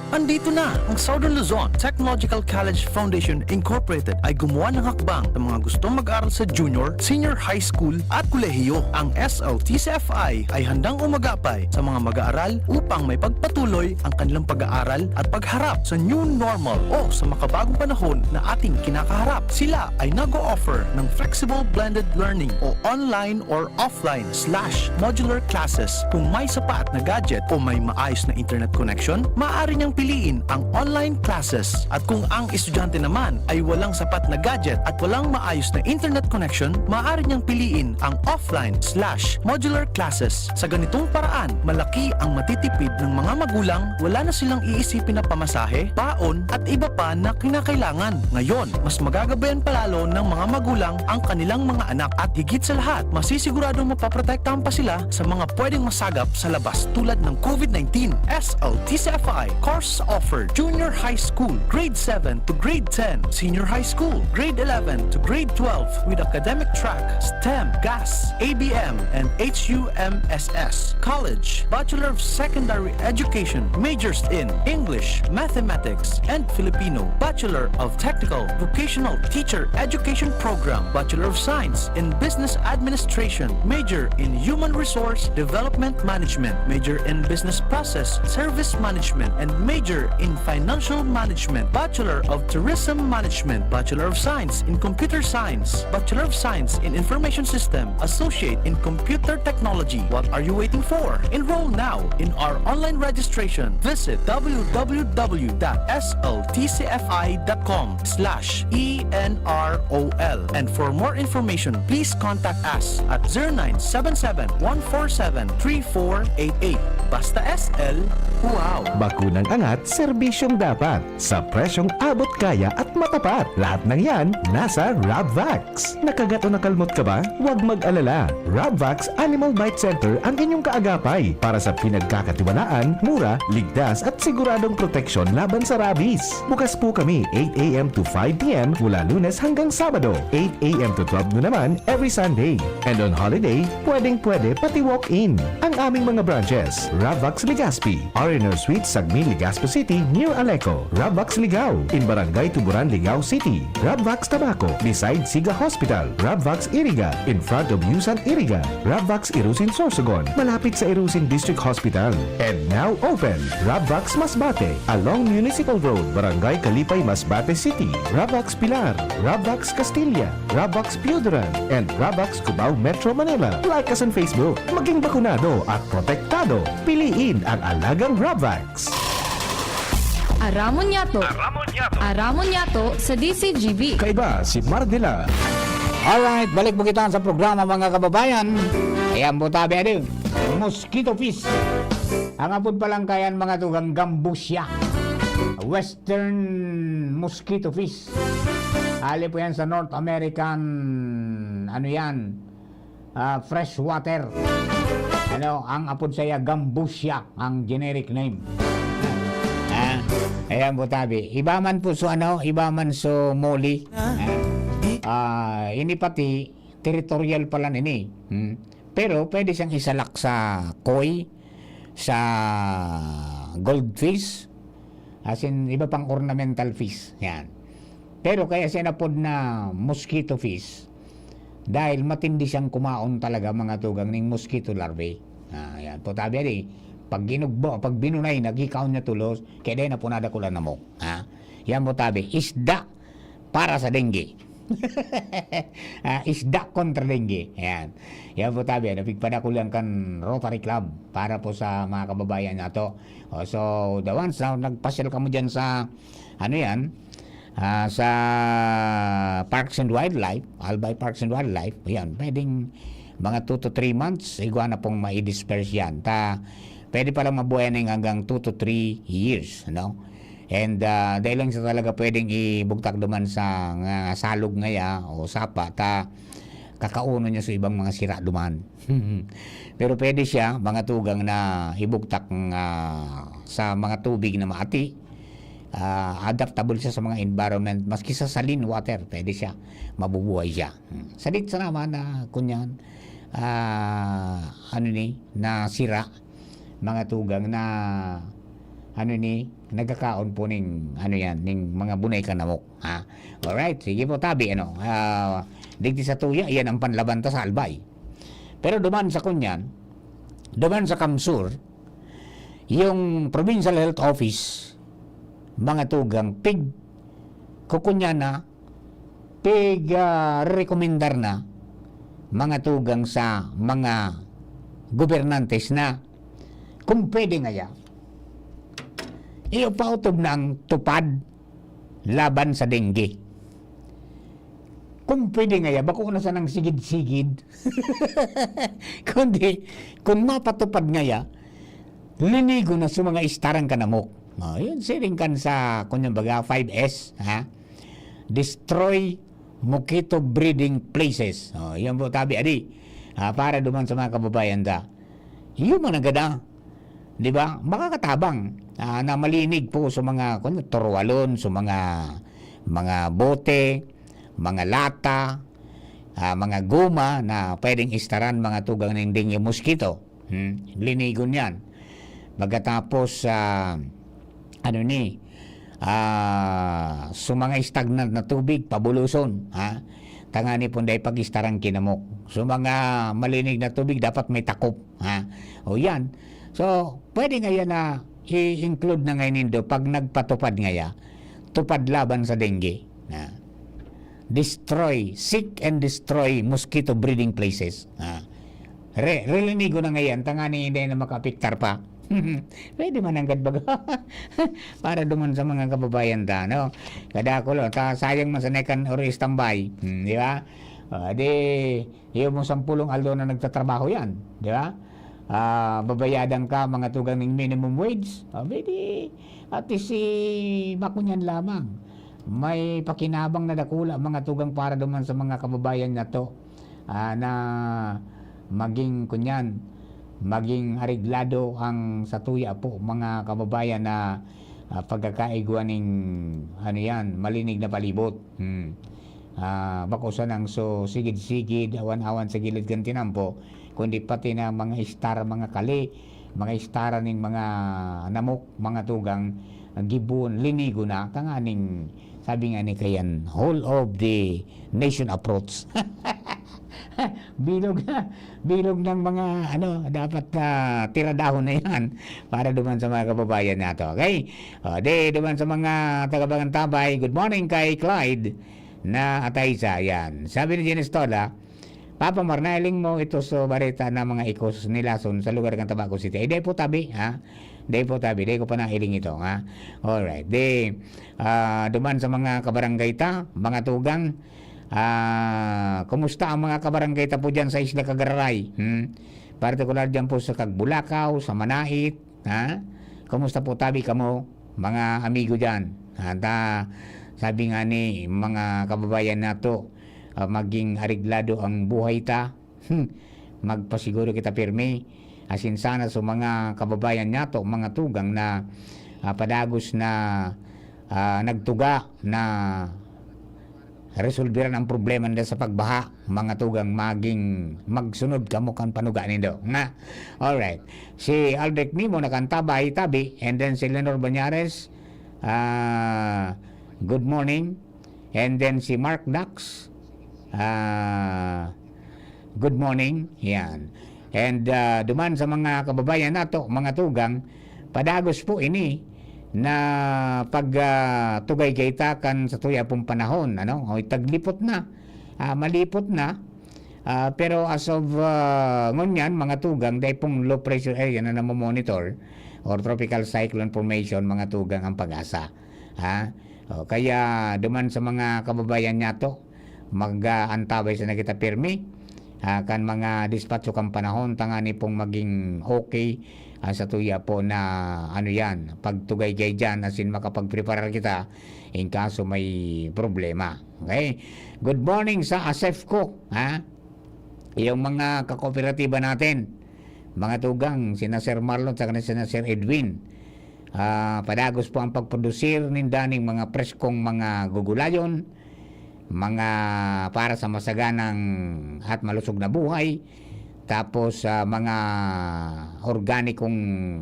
Andito na! Ang Southern Luzon Technological College Foundation Incorporated ay gumawa ng hakbang sa mga gustong mag-aral sa junior, senior high school at kolehiyo. Ang S L T C F I ay handang umagapay sa mga mag-aaral upang may pagpatuloy ang kanilang pag-aaral at pagharap sa new normal o sa makabagong panahon na ating kinakaharap. Sila ay nag-o-offer ng flexible blended learning o online or offline slash modular classes. Kung may sapat na gadget o may maayos na internet connection, maaari niyang piliin ang online classes. At kung ang estudyante naman ay walang sapat na gadget at walang maayos na internet connection, maaari niyang piliin ang offline slash modular classes. Sa ganitong paraan, malaki ang matitipid ng mga magulang, wala na silang iisipin na pamasahe, baon at iba pa na kinakailangan. Ngayon, mas magagabayan palalo ng mga magulang ang kanilang mga anak at higit sa lahat, masisiguradong mapaprotektahan pa sila sa mga pwedeng masagap sa labas tulad ng COVID nineteen. S L T C F I course offer: Junior High School, Grade seven to Grade ten, Senior High School, Grade eleven to Grade twelve with academic track, STEM, GAS, A B M, and H U M S S. College, Bachelor of Secondary Education, majors in English, Mathematics, and Filipino, Bachelor of Technical Vocational Teacher Education Program, Bachelor of Science in Business Administration, major in Human Resource Development Management, major in Business Process Service Management, and major in Financial Management, Bachelor of Tourism Management, Bachelor of Science in Computer Science, Bachelor of Science in Information System, Associate in Computer Technology. What are you waiting for? Enroll now in our online registration. Visit w w w dot s l t c f i dot com slash e n r o l. And for more information, please contact us at zero nine seven seven, one four seven, three four eight eight. Basta S L, wow! Bakunang angat, serbisyong dapat. Sa presyong abot kaya at matapat. Lahat ng yan, nasa Rabvax. Nakagat o nakalmot ka ba? Huwag mag-alala. Rabvax Animal Bite Center ang inyong kaagapay para sa pinagkakatiwalaan, mura, ligtas at siguradong proteksyon laban sa rabies. Bukas po kami eight a m to five p m mula Lunes hanggang Sabado, eight a m to twelve noon naman every Sunday. And on holiday, pwedeng-pwede pati walk-in. Ang aming mga branches, Rabvax Legazpi, R and R Suite, Sagmin, Legazpi City, near Aleco. Rabvax Ligao, in Barangay Tuburan, Ligao City. Rabvax Tabaco, beside Siga Hospital. Rabvax Iriga, in front of Yusan Iriga. Rabvax Irusin Sorsogon, malapit sa Irusin District Hospital. And now open, Rabvax Masbate, along Municipal Road, Barangay Kalipay, Masbate City. Rabvax Pilar, Rabvax Castilla, Rabvax Pioduran, and Rabvax Cubao, Metro Manila. Like us on Facebook. Maging bakunado at protektado. Piliin ang alagang Rabvax. Aramon Yato. Aramon Yato. Aramon Yato sa D C G B. Kaiba si Mardila. Alright, balik po kita sa programa, mga kababayan. Ayan po, tabi, ano? Mosquito fish. Ang apod palang kayan, mga tugang, gambusya. Western mosquito fish. Ali po yan sa North American, ano yan, ah, freshwater. Ano, ang apod saya, gambusya, ang generic name. Ah, ayan po, tabi. Iba man po so, ano, iba man so moli. Ah, ah, ini pati, territorial pala nini. Hmm. Pero pwede siyang isalak sa koi, sa goldfish, as in, iba pang ornamental fish. Yan. Pero kaya siya napod na mosquito fish, dahil matindi siyang kumaon talaga, mga tugang, ning mosquito larvae. Ah, yan. Putabi yan eh. Pag ginugbo, pag binunay, nagkikaon niya tulos, kaya dahil na punada ko lang namok. Ha? Yan, putabi. Isda para sa dengue. Ah, isda kontra dengue. Ayan. Yan po tabi, ano, pigpadako lang kan Rotary Club para po sa mga kababayan nato. O, so, the ones na nagpasyal kamo dyan sa, ano yan, ah, sa Parks and Wildlife, Albay Parks and Wildlife, yan, pwedeng mga two to three months, igwa na pong mai-disperse yan. Ta, pwede palang mabuhay na yung hanggang two to three years, no? And, ah, dahil lang siya talaga pwedeng ibugtak duman sa nga salog ngaya o sapa, ta kakaunon niya sa ibang mga sira duman. Pero pwede siya, mga tugang, na ibugtak nga sa mga tubig na maati. Ah, adaptable siya sa mga environment, maski sa saline water, pwede siya, mabubuhay siya. Hmm. Sadit sa naman na, kunyan, ah, ano ni, na sira, mga tugang, na, ano ni, nagkakaon po ning, ano yan, ning mga bunay kanamok, ha? Alright, sige po, tabi, ano, ah, digdi sa tuya, iyan ang panlaban ta sa Albay. Pero duman sa kunyan, duman sa Kamsur, yung Provincial Health Office, mga tugang, pig, kukunya na, pig, ah, rekomendar na, mga tugang, sa mga gobernantes na, kung pwede ngaya, iupautob na ang tupad laban sa dengue. Kung pwede ngaya, bako na sanang sigid-sigid. Kundi, kung mapatupad ngaya, linigo na sa mga istarang kanamok. Oh, yun, siring kan sa, kunyang baga, five S, ha? Destroy mosquito breeding places. Oh, yan po, tabi, adi. Ah, para duman sa mga kababayan ta. Yun man ang gada. Di ba? Makakatabang, ah, na malinig po sa mga, kun, turuwalon, sa mga, mga bote, mga lata, ah, mga goma na pwedeng istaran, mga tugang ning dengue mosquito. Hmm? Linigon yan. Pagkatapos, ah, ano ni, ah, sa mga stagnant na tubig, pabuloson, ha? Tangani pong dai pag-istaran kinamok. Sa mga malinig na tubig, dapat may takop, ha? O yan. So, pwede ngaya na i-include na ngayon nindo pag nagpatupad ngaya, tupad laban sa dengue. Na destroy, seek and destroy mosquito breeding places. Ah. Re, relinigo na ngayon, tangani hindi na makaapektar pa. Pwede man nanggad baga. Para duman sa mga kababayan ta, no? Kadakul, ta, sayang man sa nekan or standby. Hmm, di ba? Ah, di, iyo mo sampulong aldaw na nagtatrabaho yan, di ba? Ah, babayadan ka, mga tugang ning minimum wage. Ah, pwede, at least, si makunyan lamang. May pakinabang na dakula, mga tugang, para duman sa mga kababayan na to, ah, na maging kunyan, maging areglado ang satuya po, mga kababayan, na, ah, pagkakaigwa ning, ano yan, malinig na palibot. Hmm. Ah, bako sanang so sigid-sigid, awan-awan sa gilid kan tinampo, kundi pati na mga istar, mga kali, mga istara ning mga namok, mga tugang, gibohon, linigo na, tanganing, sabi nga ni kayan, whole of the nation approach. Bilog, bilog ng mga, ano, dapat, ah, tiradahon na yan para duman sa mga kababayan nato. Okay? O, di, duman sa mga taga-Bagantabay, good morning kay Clyde na Ataysa. Yan. Sabi ni Jenny Stola, "Papa Mar, nailing mo ito sa bareta na mga ikos nilason sa lugar kan Tabaco City." Ay, di po tabi, ha? Di po tabi. Di ko pa nailing ito, ha? Alright. Di, ah, duman sa mga kabarangay ta, mga tugang, ah, kumusta ang mga kabarangay ta po dyan sa Isla Cagararay? Hmm? Partikular dyan po sa Cagbulacao, sa Manait, ha? Kumusta po tabi kamo, mga amigo dyan? Ata, sabi nga ni mga kababayan nato, ah, maging areglado ang buhay ta. Hmm. Magpasiguro kita pirmi. Asin sana sa mga kababayan nato, mga tugang na, ah, padagos na, ah, nagtuga na resolveran ang problema nila sa pagbaha, mga tugang, maging magsunod kamo kan panuga nindo. Nga, alright. Si Aldrich Nimo na kan Tabay, tabi, and then si Lenor Banyares, ah, good morning. And then si Mark Dax, ah, good morning. Yan. And, ah, duman sa mga kababayan nato, mga tugang, padagos po ini na pag, ah, tugaygay ta kan sa tuya pong panahon, ano? O, taglipot na, ah, malipot na. Ah, pero as of, ah, ngunyan, mga tugang, dai pong low pressure area na namomonitor or tropical cyclone formation, mga tugang, ang PAGASA. Ha? O, kaya duman sa mga kababayan niyato, mag-aantabay sana kita pirmi, ah, kan mga dispatcho kan panahon, tangani pong maging okay, ah, sa tuya po na, ano yan, pagtugaygay dyan, as in, makapagpreparar kita in kaso may problema. Okay? Good morning sa ASEFCO, ha? Yung mga kakooperatiba natin, mga tugang, sina Sir Marlon, saka sina Sir Edwin. Ah, padagos po ang pagprodusir ninda ning mga preskong mga gugulayon, mga para sa masaganang at malusog na buhay, tapos, ah, mga organikong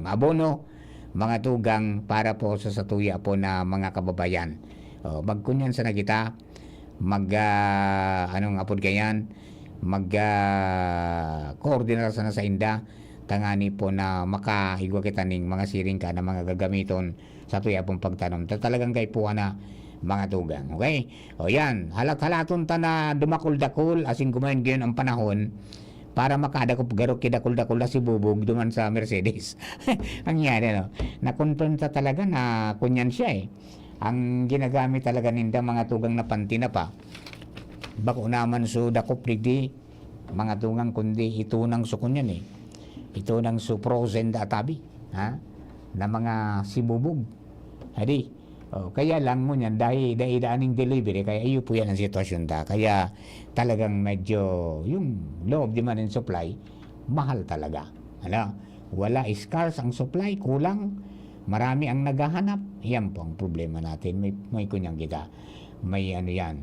abono, mga tugang para po sa satuya po na mga kababayan. O, magkunyan sana kita, mag, ah, anong apod kayan? Mag, ah, koordinar sana sa inda, tangani po na makaigwa kita ning mga siring ka na mga gagamiton sa tuya pong pagtanom. Ta-, talagang kaipuhan na, mga tugang. Okay? O yan, halat-halaton ta na dumakul-dakul, asin gumayon-gayon ang panahon para makadakop garo ki dakul-dakul na sibubog duman sa Mercedes. Nangyari, no? Na-confirm ta talaga na kunyan siya, eh. Ang ginagamit talaga ninda, mga tugang, na pantinapa, bako naman so dakop digdi, mga tugang, kundi itunang so kunyan, eh. Itunang so frozen da tabi, ha? Na mga sibubog. Adi, o, kaya lang ngunyan, dai, dai daan ning delivery, kaya iyo po yan ang sitwasyon ta. Kaya talagang medyo, yung loob di man in supply, mahal talaga. Ano? Wala, scarce ang supply, kulang. Marami ang naghahanap. Yan po ang problema natin. May, may kunyang kita. May ano yan.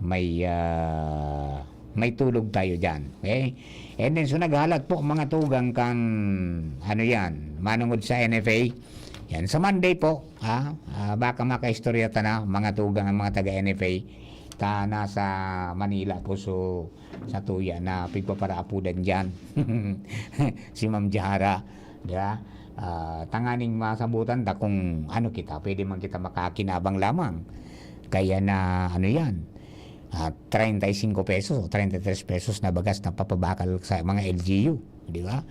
May, ah, may tulog tayo dyan. Okay? And then, so naghalat po, mga tugang kan, ano yan, manungod sa N F A. Yan, sa Monday po, ha? Ah, baka makaistorya ta na, mga tugang, ang mga taga N F A. Ta nasa Manila po, so, sa tuya na pigpaparaapudan dyan. Si Ma'am Jahara, di ba? Ah, tanganing masabutan ta kung ano kita, pwede man kita makakinabang lamang. Kaya na, ano yan, ah, treinta y cinco pesos o treinta y tres pesos na bagas na papabakal sa mga L G U, di ba?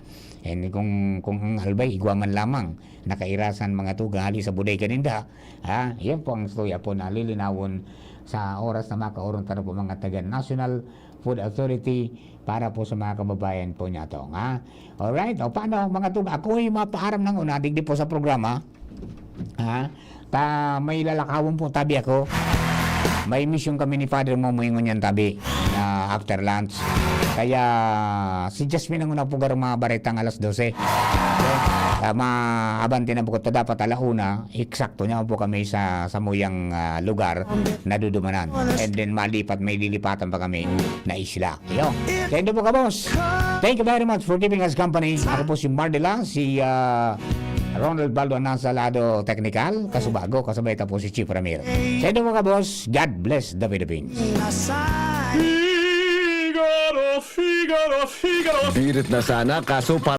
And kung, kung ang albay, igwa man lamang, nakairasan mga tugang hali sa bodega ninda, ha? Yan po ang istorya po na lilinawon sa oras na makaoron ta na po, mga taga National Food Authority, para po sa mga kababayan po niya to, ha? Alright, o paano, mga tugang? Ako'y mapaaram ng una, digdi po sa programa. Ha? Ta, may lalakawon po, tabi ako. May mission kami ni Father Momoy ngunyan, tabi, na after lunch. Kaya, si Jasmine ang una po garo mga baretang alas dose. Ah, maabante na po ko ta dapat ala una, eksakto niya po kami sa samuyang, ah, lugar na dudumanan. And then, malipat, may lilipatan pa kami na isla. Yo. Thank you po, kabos. Thank you very much for giving us company. Ako po si Mardela, si, ah, Ronald Baldo nasa lado teknikal, kasubago, kasabay ta po si Chief Ramir. Sa inyo, mga boss, God bless the Philippines. Figaro, Figaro, Figaro. Birit na sana, kaso